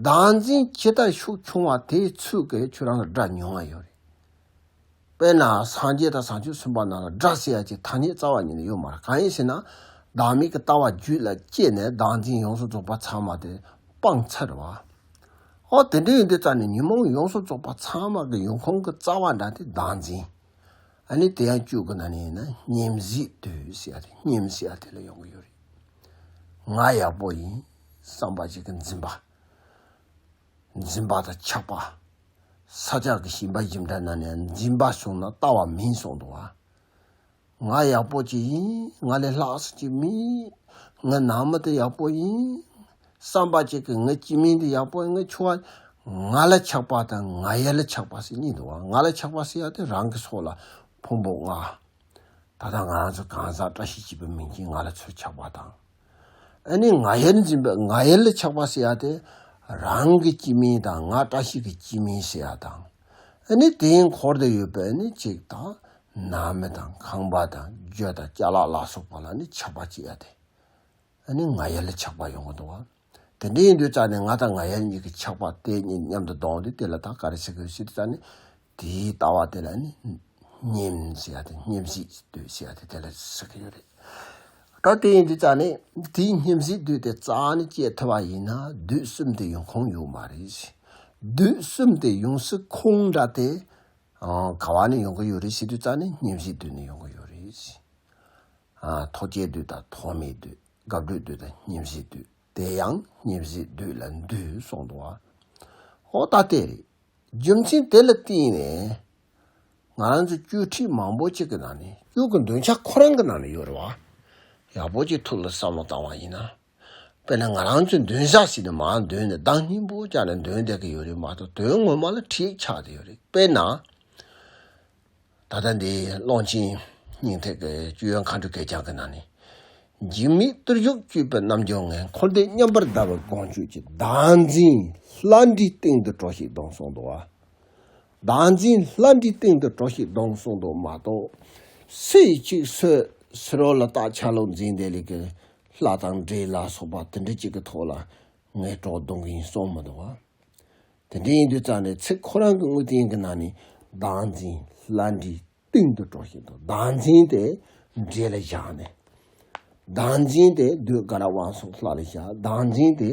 བདག་འཛིན་ཇི་ལྟར་ཤུགས་ཆུང་བ་དེའི་ཚོད་ཀྱིས་ཁྱོད་རང་ལ་དགྲ་ཉུང་བ་ཡོད་རེད། དཔེར་ན་སངས་རྒྱས་དང་བྱང་ཆུབ་སེམས་དཔའ་རྣམས་ལ་དགྲ་ཟེར་ཡ་ཅིག་ཐ་སྙད་རྩ་བ་ཉིད་ནས་ཡོད་མ་རེད། གང་ཡིན་ཟེར་ན། བདག་མེད་ཀྱི་ལྟ་བ་རྒྱུད་ལ་སྐྱེས་ནས་བདག་འཛིན་ཡོངས་སུ་རྫོགས་པ་ཚང་མ་དེ་སྤངས་ཚར་བ། ཨོ་དེ་འདྲ་ཡིན་དུས་ཙང་ནས་ཉོན་མོངས་ཡོངས་སུ་རྫོགས་པ་ཚང་མ་གི་ཡོང་ཁུངས་ཀྱི་རྩ་བ་འདྲ་དེ་བདག་འཛིན། ཨ་ནི་དེ་ཡང་བཅུ་གི་ནང་ནས་ཡིན་ན་སྙེམས་བྱེད་བདུད་ཟེར་ཡ་དེ་སྙེམས་ཟེར་ཡ་དེ་ལ་ཡོང་གི་ཡོད་རེད། ང་ཡག་པོ་ཡིན་བསམ་པ་ཅིག་གི་འཛིན་པ། འཛིན་པ་དང་ཆགས་པ། ས་སྐྱ་གི་ཞིང་པ་ཞིག་འདྲ་ན་ནས་འཛིན་པ་བྱུང་ན་ལྟ་བ་མིན་གསུངས་འདུག་བ། ང་ཡག་པོ་ཅིག་ཡིན། ང་ལས་ལྷག་ས་ཅིག་མིན། ང་ནང་མི་དེ་ཡག་པོ་ཡིན། བསམ་པ་ཅིག་གི་ང་སྐྱེ་དམན་དེ་ཡག་པོ་ཡིན། ང་ཆུང་བ། ང་ལ་ཆགས་པ་དང་ང་ཡ་ལ་ཆགས་པ་ཟེར་གཉིས་འདུག་བ། ང་ལ་ཆགས་པ་ཟེར་ཡ་དེ་རང་གི་སྲོག་ལ་ཕུང་པོ་ལྔ། ད་ལྟ་ང་རང་ཚོ་གང་ཟག་བཀྲ་ཤིས་སྐྱིད་པོའི་མིང་ཅན་ང་ལ་ཚུར་ཆགས་པ་དང་། ཨ་ནི་ང་ཡལ་འཛིན་པ་ང་ཡལ་ལ་ཆགས་པ་ཟེར་ཡ་དེ་རང་གི་སྐྱེ་དམན་དང་ང་བཀྲ་ཤིས་ཀྱི་སྐྱེ་དམན་ཟེར་ཡ་དང་། ཨ་ནི་དེའི་འཁོར་དུ་ཡོད་པའི་ཨ་ནི་གཅིག་དང་། ནང་མི་དང་ཁང་པ་དང་རྒྱུ་དང་ཅ་ལག་ལ་སོགས་པ་ལ་ནི་ཆགས་པ་སྐྱེ་ཡ་དེ། ཨ་ནི་ང་ཡལ་ལ་ཆགས་པ་ཡོང་གི་འདུག་བ། དེ་འདྲ་ཡིན་དུས་ཙང་ནས་ང་དང་ང་ཡལ་གཉིས་ཀྱི་ཆགས་པ་དེ་གཉིས་མཉམ་དུ་བསྡོངས་ཏེ་དེ་ལ་ད་ག་རེ་ཟེར་དགོས་ཟེར་དུས་ཙང་ནས་དེའི་ལྟ་བ་དེ་ལ་ནི་སྙེམས་ཟེར་ཡ་དེ་སྙེམས་བྱེད་བདུད་ཟེར་ཡ་དེ་དེ་ལ་ཟེར་གི་ཡོད་རེད། ད་དེ་ཡིན་དུས་ཙང་ནས་དེའི་སྙེམས་བྱེད་བདུད་དེ་རྩ་ནས་བཅད་ཐུབ་པ་ཡིན་ན་བདུད་གསུམ་དེ་ཡོང་ཁུངས་ཡོད་མ་རེད། བདུད་གསུམ་དེ་ཡོང་སའི་ཁུངས་འདྲ་དེ་ག་བ་ནས་ཡོང་གི་ཡོད་རེད་ཟེར་དུས་ཙང་ནས་སྙེམས་བྱེད་བདུད་ནས་ཡོང་གི་ཡོད་རེད། ཨ། ཐོག་སྐྱེས་བདུད་དང་ཐོག་མེད་བདུད། སྒབ་འགྲོའི་བདུད་དང་སྙེམས་བྱེད་བདུད། དེ་ཡང་སྙེམས་བྱེད་བདུད་ལ་འདུད་གསུངས་འདུག་བ། ཨོ་ད་དེ་རེད། རྒྱུ་མཚན་དེ་ལ་བརྟེན་ནས་ང་རང་ཚོ་གཅོད་ཁྲིད་མང་པོ་ཅིག་གི་ནང་ནས་གཅོད་ཀྱི་འདོན་ཆ་ཁོ་རང་གི་ནང་ནས་ཡོད་རེད་བ། ཡག་པོ་ཅིག་ཐུགས་ལ་བསམ་བློ་བཏང་བ་ཡིན་ན། དཔེར་ན་ང་རང་ཚོས་འདོན་ས་ཟེར་ནས་མར་འདོན་ནས་གདངས་སྙན་པོ་བཅག་ནས་འདོན་བསྡད་ཀྱི་ཡོད་རེད་མ་གཏོགས། དོན་ངོ་མ་ལ་བྲིས་ཆགས་བསྡད་ཡོད་རེད། དཔེར་ན། ད་ལྟ་འདི་ཀློང་ཆེན་སྙིང་ཐིག་གི་སྤྱི་ཡོན་མཁའ་འགྲོའི་གད་རྒྱངས་ཀྱི་ནང་ནས། འཇིགས་མེད་བརྟུལ་ཞུགས་སྤྱོད་པའི་རྣམ་འགྱུར་ངན། འཁོར་འདས་མཉམ་པར་བརྡལ་བའི་དགོངས་སྤྱོད་ཀྱིས། བདག་འཛིན་ལྷ་འདྲེའི་སྟེང་དུ་གྲོལ་ཞིག་གདོང་གསུངས་འདུག་བ། བདག་འཛིན་ལྷ་འདྲེའི་སྟེང་དུ་གྲོལ་ཞིག་གདོང་གསུངས་འདུག་མ་གཏོགས། སུ་ཡིས་ཅིག་སུ་སུ་རོ་ལ་རྟགས་ཆ་ལུགས་འཛིན་བསྡད་ལས་ཀྱི་ལྷ་དང་འདྲེ་ལ་སོགས་པ་དེ་འདྲ་ཅིག་གི་ཐོག་ལ་ངས་གྲོགས་རྡུང་གི་ཡིན་གསུངས་མི་འདུག་བ། དེ་འདྲ་ཡིན་དུས་ཙང་ནས་ཚིག་ཁོ་རང་གི་དངོས་བསྟན་གྱི་ནང་ནས་བདག་འཛིན་ལྷ་འདྲེའི་སྟེང་དུ་གྲོལ་ཞིག་དང་། བདག་འཛིན་དེ་འདྲེ་ལ་བཞག་ནས། བདག་འཛིན་དེ་བདུད་དགའ་རབ་དབང་སོགས་ལྷ་ལ་བཞག། བདག་འཛིན་དེ་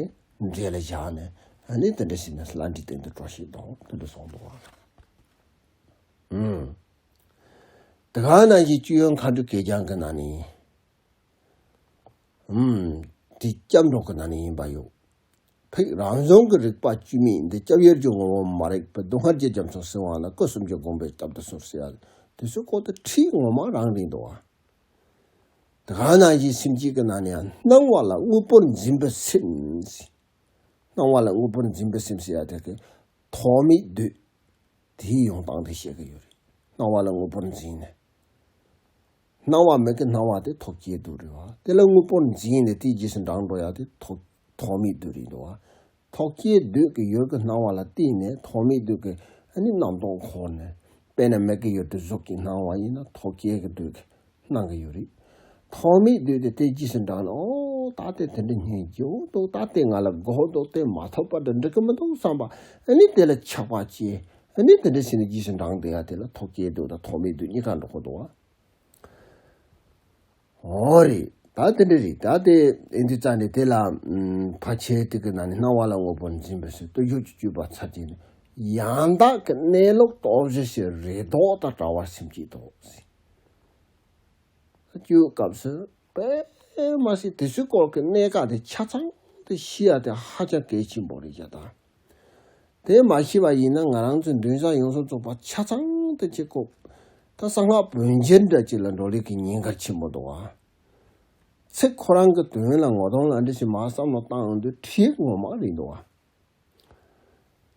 འདྲེ་ལ་བཞག་ནས། ཨ་ནི་དེ་འདྲ་ཞིག་ནས་ལྷ་འདྲེའི་སྟེང་དུ་གྲོལ་ཞིག་དང་དེ་འདྲ་གསུངས་འདུག་བ། ཨུམ། དེ་ག་ནང་བཞིན་སྤྱི་ཡོན་མཁའ་འགྲོའི་གད་རྒྱངས་ཀྱི་ནང་ནས། ཨུམ། དེ་སྐྱབས་འགྲོ་གི་ནང་ནས་ཡིན་པ་ཡོད། ཕེག་རང་བྱུང་གི་རིག་པ་བཅོས་མིན་འདི། སྐྱབས་ཡུལ་གྱི་ངོ་བོ་མ་རིག་པའི། སྡུག་བསྔལ་གྱི་རྒྱ་མཚོ་བསིལ་བ་ལ། སྐུ་གསུམ་གྱི་དགོངས་པས་བསྐྱབ་ཏུ་གསོལ་ཟེར་ཡ། དེ་ཚོའི་སྐོར་དུ་ཁྲིད་ངོ་མ་རང་རེད་འདུག་བ། དེ་ག་ནང་བཞིན་སེམས་བསྐྱེད་ཀྱི་ནང་ནས་ཡང་སྣང་བ་ལ་དངོས་པོར་འཛིན་པའི་སེམས། སྣང་བ་ལ་དངོས་པོར་འཛིན་པའི་སེམས་ཟེར་ཡ་དེ་གི་ཐོགས་མེད་འདོད། དེའི་ཡོང་སྟངས་དེ་བཤད་ཀྱི་ཡོད་རེད། སྣང་བ་ལ་དངོས་པོར་འཛིན་ནས། སྣང་བ་མིག་གི་སྣང་བ་དེ་ཐོགས་བསྐྱེད་འདོད་རེད་བ། དེ་ལ་དངོས་པོར་འཛིན་ནས་དེའི་རྗེས་སུ་འབྲང་འགྲོ་ཡ་དེ་ཐོགས་ཐོགས་མེད་འདོད་རེད་འདུག་བ། ཐོགས་བསྐྱེད་འདོད་ཀྱི་ཡུལ་གྱི་སྣང་བ་ལ་བརྟེན་ནས་ཐོགས་མེད་འདོད་ཀྱི་ཨ་ནི་རྣམ་རྟོག་འཁོར་ནས། དཔེར་ན་མིག་གི་ཡུལ་དུ་གཟུགས་ཀྱི་སྣང་བ་ཡིན་ན་ཐོགས་བསྐྱེད་ཀྱི་འདོད་ཀྱི་སྣང་གི་ཡོད་རེད། ཐོགས་མེད་འདོད་དེ་དེ་རྗེས་སུ་འབྲངས་ནས། ཨོ་ད་དེ་དེ་འདྲ་སྙིང་རྗེ་བོ་འདུག་ད་དེ་ང་ལ་དགོས་འདུག་དེ་མ་ཐོབ་པ་འདྲ་འགྲིག་གི་མི་འདུག་བསམ་པ། ཨ་ནི་དེ་ལ་ཆགས་པ་སྐྱེ། ཨ་ནི་དེ་འདྲ་བྱས་ནས་རྗེས་སུ་འབྲངས་བསྡད་ཡ་དེ་ལ་ཐོགས་བསྐྱེད་འདོད་དང་ཐོགས་མེད་འདོད་གཉིས་ཀ་འགྲོ་གི་འདུག་བ། ཨོ་རེད། ད་དེ་འདྲ་རེད། ད་དེ་ཨེ་འདི་རྩ་ནས་དེ་ལ་ཕལ་ཆེར་དེ་གི་ནང་ནས་སྣང་བ་ལ་དངོས་པོར་འཛིན་པའི་སེམས། བརྟུལ་ཞུགས་ཀྱི་སྤྱོད་པ་ཚར་གཅིག་ནི། ཡང་དག་གི་གནས་ལུགས་རྟོགས་བྱའི་ཕྱིར། རེ་དོགས་དང་བྲལ་བར་སེམས་བསྐྱེད་དོ། སྤྱོད་སྐབས་སུ་དཔེ་མ་སྲིད་དེ་ཚོའི་སྐོར་གྱི་གནད་འགག་དེ་ཆ་ཚང་དེ་ཤེས་ཡ་དེ་ཧ་ཅང་གལ་ཆེན་པོ་རེད་བཞག་ད། དེ་མ་ཤེས་པ་ཡིན་ན་ང་རང་ཚོའི་མདུན་སར་ཡོངས་སུ་རྫོགས་པ་ཆ་ཚང་དེ་བྱེད་དགོས། ད་གསང་སྔགས་བོད་འགྱུར་འདྲ་ཅིག་ལ་འགྲོ་ལུགས་ཀྱི་ཉེན་ཁ་ཆེན་པོ་འདུག་བ། ཚིག་ཁོ་རང་གི་དོན་ལ་ངོ་གདོང་ལ་འདྲ་ཞིག་མར་བསམ་བློ་བཏང་ཡོང་དུས་ཁྲིད་ངོ་མ་རེད་འདུག་བ།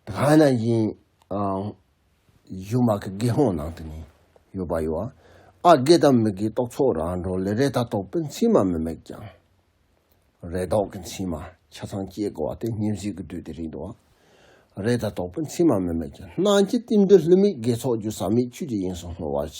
དེ་ག་ནང་བཞིན་ཨང་། གཞུག་མ་གི་དགེ་སློང་ནང་དུ་ནི་ཡོད་པ་ཡོད། ཨ་དགེ་དང་མི་དགེའི་རྟོག་ཚོགས་རང་གྲོལ་ལས། རེ་དང་དོགས་པའི་མཚན་མ་མི་དམིགས་ཀྱང་། རེ་དོགས་ཀྱི་མཚན་མ་ཆ་ཚང་སྐྱེ་དགོས་པ་དེ་སྙེམས་བྱེད་ཀྱི་བདུད་དེ་རེད་འདུག་རེ་དང་དོགས་པའི་མཚན་མ་མི་དམིགས་ཀྱང་། སྣང་མཆེད་རྟེན་འབྲེལ་བསླུ་མེད་དགེ་ཚོགས་རྒྱུ། ཟག་མེད་ཆོས་ཀྱི་དབྱིངས་སུ་བསྔོ་བར་བྱ།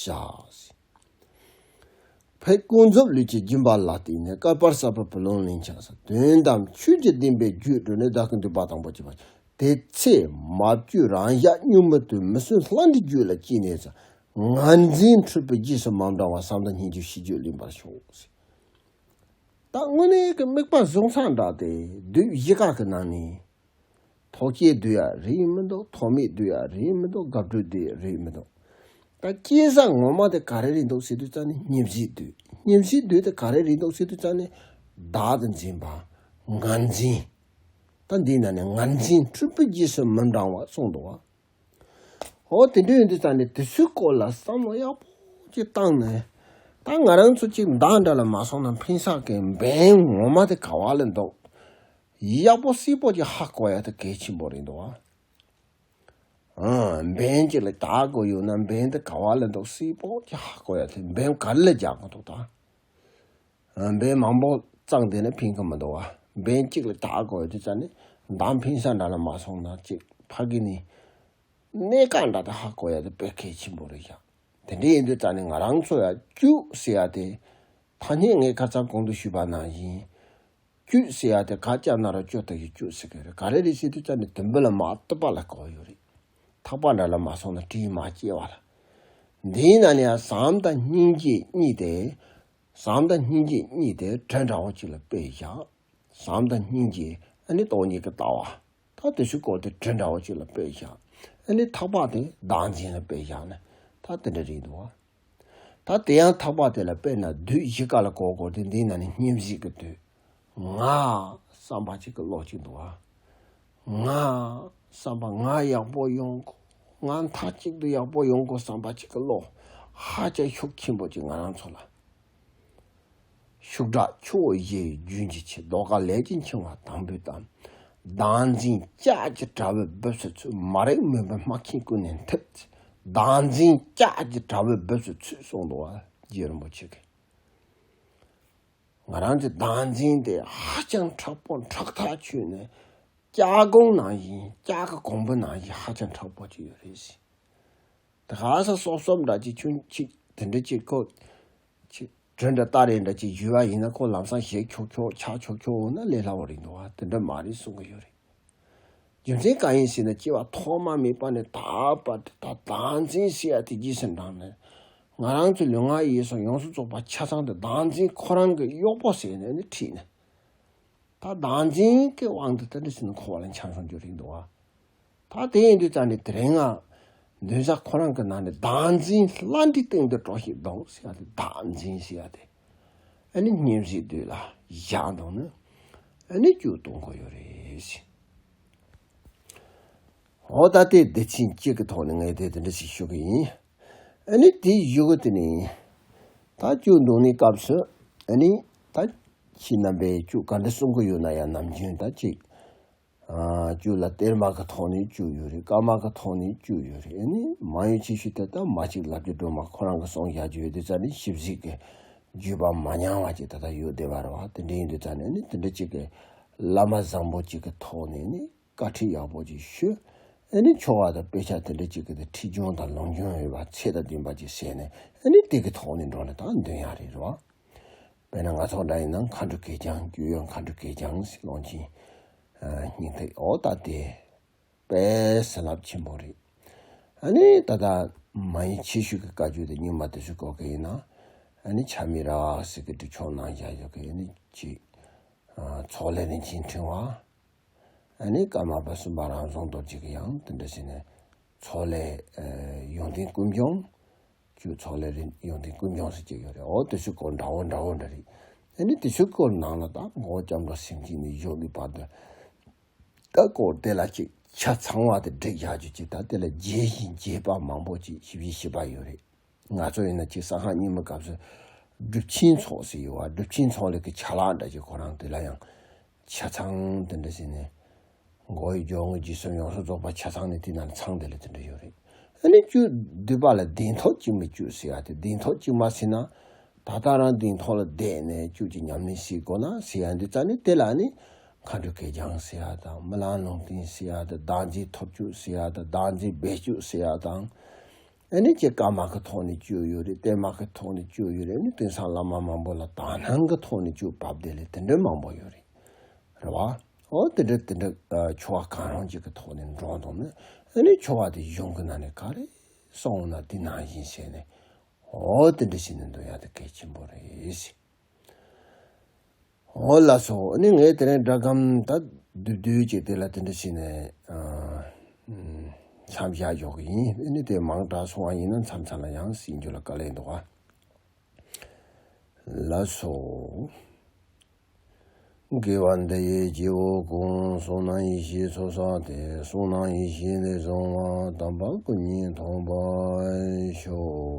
ཕས་ཀུན་རྫོབ་ལུས་ཀྱི་སྦྱིན་པ་ལ་བརྟེན་ནས། བསྐལ་པར་བསགས་པའི་བུ་ལོན་ལེན་ཀྱང་ཟད། དོན་དམ་ཆོས་ཀྱི་བདེན་པའི་རྒྱུར་གྲོལ་ནས། བདག་གི་འདོད་པ་དང་པོར་སྐྱེ་བར་བྱ། དེ་ཚེ་མ་བཅོས་རང་བཞག་གཉུག་མའི་དོན། མི་བསྲུན་ལྷ་འདྲེའི་རྒྱུད་ལ་སྐྱེས་ནས་ཀྱང་། ངར་འཛིན་འཁྲུལ་པའི་རྗེས་སུ་མ་འབྲང་བར། བསམ་དང་སྙིང་རྗེའི་ཤིས་བརྗོད་ལེན་པར་ཤོག་ད་དངོས་གནས་ཀྱི་དམིགས་པ་བཟུང་ས་འདྲ་སྟེ། བདུད་བཞི་ཀ་གི་ནང་ནས། ཐོགས་བསྐྱེད་འདོད་ཡ་རེད་མི་འདུག་ཐོགས་མེད་འདོད་ཡ་རེད་མི་འདུག་དགག་སྒྲུབ་འདོད་ཡ་རེད་མི་འདུག་ད་སྐྱེ་ས་ངོ་མ་དེ་ག་རེ་རེད་འདུག་ཟེར་དུས་ཙང་ནས་སྙེམས་བྱེད་འདོད། སྙེམས་བྱེད་འདོད་དེ་ག་རེ་རེད་འདུག་ཟེར་དུས་ཙང་ནས་བདག་ཏུ་འཛིན་པ། ངར་འཛིན། ད་འདིའི་ནང་ནས་ངར་འཛིན་འཁྲུལ་པའི་རྗེས་སུ་མི་འབྲང་བ་གསུངས་འདུག་བ། འོ་དེ་འདྲ་ཡིན་དུས་ཙང་ནས་དེ་ཚོའི་སྐོར་ལ་བསམ་བློ་ཡག་པོ་ཅིག་བཏང་ནས། ད་ང་རང་ཚོ་ཅིག་མདའ་འདྲ་ལ་མ་སོང་ན་འཕེན་ས་གི་འབེན་ངོ་མ་དེ་ག་བ་ལ་འདུག་ཡག་པོ་གསལ་པོ་ཅིག་ཧ་གོ་ཡ་དེ་གལ་ཆེན་པོ་རེད་འདུག་བ། ཨ། འབེན་ཅིག་ལ་རྒྱག་དགོས་ཡོད་ན་འབེན་དེ་ག་བ་ལ་འདུག་གསལ་པོ་ཅིག་ཧ་གོ་ཡ་དེ། འབེན་ག་རེ་ལ་རྒྱག་དགོས་འདུག་ད། ཨ། འབེན་མང་པོ་བཙངས་བསྡད་ན་ཕན་གི་མི་འདུག་བ། འབེན་གཅིག་ལ་རྒྱག་དགོས་ཡོད་དུས་ཙང་ནས་མདའ་འཕེན་ས་འདྲ་ལ་མ་སོང་ན་ཅིག་ཕ་གི་ནས། གནད་འགག་འདྲ་དེ་ཧ་གོ་ཡ་དེ་དཔེ་གལ་ཆེན་པོ་རེད་ཤག་དེ་འདྲ་ཡིན་དུས་ཙང་ནས་ང་རང་ཚོ་ཡ་བཅུད་ཟེར་ཡ་དེ། ཐ་སྙད་ངས་ཁ་སང་གོང་དུ་ཞུས་པ་ནང་བཞིན། བཅུད་ཟེར་ཡ་དེ་ག་རྐྱབ་ན་ར་བཅུད་དེ་གི་བཅུད་ཟེར་གི་རེད། ག་རེ་རེད་ཟེར་དུས་ཙང་ནས་དུམ་བུ་ལ་མ་བཏུབ་པ་ལ་གོ་ཡོད་རེད། ཐག་པ་འདྲ་ལ་མ་སོང་ན་གྲིས་མ་སྐྱེལ་བ་ལ། འདིའི་ནང་ནས་ཡང་བསམ་དང་སྙིང་རྗེ་གཉིས་དེ། བསམ་དང་སྙིང་རྗེ་གཉིས་དེ་གྲི་འདྲ་བོ་ཅིག་ལ་དཔེ་བཞག་བསམ་དང་སྙིང་རྗེ་ཨ་ནི་སྟོང་ཉིད་ཀྱི་ལྟ་བ། ད་དེ་ཚོའི་སྐོར་དེ་གྲི་འདྲ་བོ་ཅིག་ལ་དཔེ་བཞག་ཨ་ནི་ཐག་པ་དེ་བདག་འཛིན་ལ་དཔེ་བཞག་ན་ད་དེ་འདྲ་རེད་འདུག་བ། ད་དེ་ཡང་ཐག་པ་དེ་ལ་དཔེར་ན་བདུད་བཞི་ཀ་ལ་གོ་དགོས་དེ། འདིའི་ནང་ནས་སྙེམས་བྱེད་ཀྱི་བདུད། ང་བསམ་པ་ཅིག་གི་བློ་ཅིག་འདུག་བ། ང་བསམ་པ་ང་ཡག་པོ་ཡོང་དགོས། ང་མཐའ་གཅིག་ཏུ་ཡག་པོ་ཡོང་དགོས་བསམ་པ་ཅིག་གི་བློ་ཧ་ཅང་ཤུགས་ཆེན་པོ་ཅིག་ང་རང་ཚོ་ལ། ཤུགས་དྲག་ཆུ་བོ་བཞི་ཡི་རྒྱུན་གྱི་ཆེད། ཟློས་གར་ལས་ཀྱི་འཆིང་བ་དང་པོའི་གཏམ། བདག་འཛིན་ལྕགས་ཀྱི་དྲ་བས་འབིབས་སུ་ཚུད། མ་རིག་མུན་པའི་སྨག་ཆེན་ཀུན་ནས་འཐིབས། བདག་འཛིན་ལྕགས་ཀྱི་དྲ་བས་འབིབས་སུ་ཚུད་གསུངས་འདུག་བ། རྗེ་རིན་པོ་ཆེ་གིས། ང་རང་ཚོའི་བདག་འཛིན་དེ་ཧ་ཅང་དྲག་པོ་དྲག་ཐག་ཆོད་ནས། ལྕགས་གོང་ནང་བཞིན། ལྕགས་ཀྱི་གོང་བུ་ནང་བཞིན་ཧ་ཅང་དྲག་པོ་ཅིག་ཡོད་རེད་ཟེར། ད་ག་ས་སོབ་སོབ་འདྲ་ཅིག་ཆུང་ཅིག་དེ་འདྲ་ཅིག་ཁོ་ཅིག་གྲི་འདྲ་སྟ་རེ་འདྲ་ཅིག་གཞུས་པ་ཡིན་ན། ཁོ་ལམ་སང་ཞེད་ཁྱོག་ཁྱོག་ཆག་ཁྱོག་ཁྱོག་འོང་ན་ལས་སླ་བོ་རེད་འདུག་བ། དེ་འདྲ་མ་རེད་གསུང་གི་ཡོད་རེད། རྒྱུ་མཚན་གང་ཡིན་ཟེར་ན། སྐྱེ་བ་ཐོག་མ་མེད་པ་ནས་ད་བར་དུ་ད་བདག་འཛིན་ཟེར་ཡ་དེ་རྗེས་སུ་འབྲངས་ནས། ང་རང་ཚོའི་ལུས་ངག་ཡིད་གསུམ་ཡོངས་སུ་རྫོགས་པ་ཆ་ཚང་དེ་བདག་འཛིན་ཁོ་རང་གི་གཡོག་པོ་ཟེར་ནས་ནི་ཁྲིད་ནས། ད་བདག་འཛིན་གྱི་དབང་དུ་དེ་འདྲ་ཟེར་ན་འཁོར་བ་ལ་འཁྱམས་སོང་རྒྱུ་རེད་འདུག་བ། ད་དེ་ཡིན་དུས་ཙང་ནས་དེ་རིང་ང་འདུན་ས་ཁོ་རང་གི་ནང་ནས་བདག་འཛིན་ལྷ་འདྲེའི་སྟེང་དུ་གྲོ་ཞིག་བརྡུངས་ཟེར་ཡ་དེ། བདག་འཛིན་ཟེར་ཡ་དེ་ཨ་ནི་སྙན་གཞས་བསྡུས་ལ་བཞག་འདུག་ནི། ཨ་ནི་བཅུ་གཏོང་དགོས་ཡོད་རེད་ཟེར། འོ་ད་དེ་སྡེ་ཚན་གཅིག་གི་ཐོག་ནས་ངས་དེ་དེ་འདྲ་ཞིག་ཞུ་གི་ཡིན། ཨ་ནི་དེ་ཞུ་གི་དེ་ནི། ད་བཅུ་འདོན་ནི་སྐབས་སུ་ཨ་ནི་ད་ཁྱེད་རྣམ་པས་བཅུ་ག་འདྲ་གསུང་གི་ཡོད་ན་ཡང་། ནམ་རྒྱུན་ད་ཅིག་ཨ་བཅུ་ལ་གཏེར་མ་གི་ཐོག་ནས་བཅུ་ཡོད་རེད། བཀའ་མ་གི་ཐོག་ནས་བཅུ་ཡོད་རེད། ཨ་ནི་མང་ཡུལ་ཆེ་ཤོས་དེ་ད་མ་གཅིག་ལབ་ཀྱི་སྒྲོལ་མ་ཁོ་རང་གི་གསུང་བཞག་རྒྱུ་ཡོད་དུས་ཙང་ནི། ཞིབ་གཟིགས་ཀྱི་བརྒྱུད་པ་མ་ཉམས་པ་ཅིག་ད་ལྟ་ཡོད་བསྡད་པ་རེད་བ། དེ་འདྲ་ཡིན་དུས་ཙང་ནི། ཨ་ནི་དེ་འདྲ་ཅིག་གི་བླ་མ་བཟང་པོ་ཅིག་གི་ཐོག་ནས་ནི་བཀའ་ཁྲིད་ཡག་པོ་ཅིག་ཞུས། ཨ་ནི་ཆོ་ག་དང་དཔེ་ཆ་དེ་འདྲ་ཅིག་གི་དེ་ཁྲིད་སྦྱོང་དང་ལུང་སྦྱོང་ཡོད་པ་ཚད་དང་ལྡན་པ་ཅིག་བྱས་ནས། ཨ་ནི་དེ་གི་ཐོག་ནས་འགྲོ་ནས་ད་འདོན་ཡག་རེད་བ། དཔེར་ན་ང་ཚོ་འདྲ་ཡིན་ན། མཁའ་འགྲོ་གད་རྒྱངས། སྐྱོ་ཡུལ་མཁའ་འགྲོ་གད་རྒྱངས་ཟེར། ཀློང་ཆེན་སྙིང་ཐིག་འོ་ད་དེ་དཔེ་བྱིན་རླབས་ཆེན་པོ་རེད། ཨ་ནི་ད་ལྟ་མ་ཡིན་ཆེ་ཤོས་ཀྱི་བཀའ་བརྒྱུད་དེ་རྙིང་མ་དེ་ཚོའི་སྐོར་གྱི་ཡིན་ན། ཨ་ནི་ཆ་མི་ར་ཟེར་གྱི་སྒྲུབ་ཆོག་ནང་བཞག་ཡོད་ཀྱི། ཨ་ནི་ཅིག་ཚོགས་ལས་རིན་ཆེན་ཕྲེང་བ། ཨ་ནི་ཀརྨ་པ་གསུམ་པ་རང་བྱུང་རྡོ་རྗེ་གི་ཡང་དེ་འདྲ་བྱས་ནས། ཚོགས་ལས་ཡོན་ཏན་ཀུན་འབྱུང་། བཅུ། ཚོགས་ལས་རིན་ཡོན་ཏན་ཀུན་འབྱུང་ཟེར་གྱི་ཡོད་རེད། འོ་དེ་ཚོའི་སྐོར་འདྲ་བོ་འདྲ་བོ་འདྲ་རེད། ཨ་ནི་དེ་ཚོའི་སྐོར་ནང་ལ་ད་མགོ་སྐྱབས་འགྲོ་སེམས་བསྐྱེད་ནས་བཞུགས་ཀྱི་བར་དུ། ད་སྐོར་དེ་ལ་ཅིག་ཆ་ཚང་བ་དེ་བསྒྲིགས་བཞག་རྒྱུ་ཅིག་ད་དེ་ལ་རྒྱས་ཤིང་རྒྱས་པ་མང་པོ་ཅིག་ཞིབ་ཞིབ་བྱས་པ་ཡོད་རེད། ང་ཚོ་ཡིན་ན་ཅིག་གསང་སྔགས་རྙིང་མའི་སྐབས་སུ་སྒྲུབ་ཆེན་ཚོགས་ཟེར་ཡོད་བ། སྒྲུབ་ཆེན་ཚོགས་ལས་ཀྱི་ཆ་ལག་འདྲ་ཅིག་ཁོ་རང་དེ་ལ་ཡང་ཆ་ཚང་དེ་འདྲ་ཟེར་ནས། མགོ་བོའི་སྦྱོར་དངོས་རྗེས་གསུམ་ཡོངས་སུ་རྫོགས་པ་ཆ་ཚང་ནས་དེ་ནང་ཚང་དེ་ལ་དེ་འདྲ་ཡོད་རེད། ཨ་ནི་བཅུ་བསྡུས་པ་ལ་གདན་ཐོབ་དཀྱུས་མའི་བཅུ་ཟེར་ཡ་དེ། གདན་ཐོབ་དཀྱུས་མ་ཟེར་ན། ད་ལྟ་རང་གདན་ཐོབ་ལ་བསྡད་ནས་བཅུ་གཅིག་ཉམས་ལེན་བྱེད་དགོས་ན་ཟེར་ཡ་འདི་ཙ་ནི། དེ་ལ་ནི་མཁའ་འགྲོ་གད་རྒྱངས་ཟེར་ཡ་དང་། རྨི་ལམ་ལུང་བསྟན་ཟེར་ཡ་དང་། བདག་འཛིན་ཐོབ་བཅུ་ཟེར་ཡ་དང་། བདག་འཛིན་སྦས་བཅུ་ཟེར་ཡ་དང་། ཨ་ནི་ཅིག་བཀའ་མ་གི་ཐོག་ནས་བཅུ་ཡོད་རེད། གཏེར་མ་གི་ཐོག་ནས་བཅུ་ཡོད་རེད། ཨ་ནི་དེང་སང་བླ་མ་མང་པོ་ལ་དག་སྣང་གི་ཐོག་ནས་བཅུ་བབས་བསྡད་ལས་དེ་འདྲ་མང་པོ་ཡོད་རེད། རེད་བ། འོ་དེ་འདྲ་དེ་འདྲ་ཨ་ཆོ་ག་གང་རུང་ཅིག་གི་ཐོག་ནས་འགྲོ་འདུག་ན། ཨ་ནི་ཆོ་ག་དེ་གཞུང་གི་ནང་ནས་ག་རེ་གསུངས་ན་དེ་ནང་བཞིན་བྱས་ནས། འོ་དེ་འདྲ་བྱས་ནས་འདོན་ཡ་དེ་གལ་ཆེན་པོ་རེད། འོ་ལགས་སོ། ཨ་ནི་ངས་དེ་རིང་སྒྲ་སྒམ་ད་བསྡུས་བསྡུས་ཅིག་དེ་ལ་དེ་འདྲ་བྱས་ནས་ཨ་མཚམས་བཞག་འཇོག་གི་ཡིན། ཨ་ནི་དེ་མང་དྲགས་སོང་བ་ཡིན་ན་མཚམས་མཚམས་ལ་ཡང་གསན་རྒྱུ་ལ་དཀའ་ལས་འདུག་ག། ལགས་སོ། དགེ་བ་འདི་ཡིས་སྐྱེ་བོ་ཀུན། བསོད་ནམས་ཡེ་ཤེས་ཚོགས་བསགས་ཏེ། བསོད་ནམས་ཡེ་ཤེས་ལས་བྱུང་བ། དམ་པ་སྐུ་གཉིས་ཐོབ་པར་ཤོག།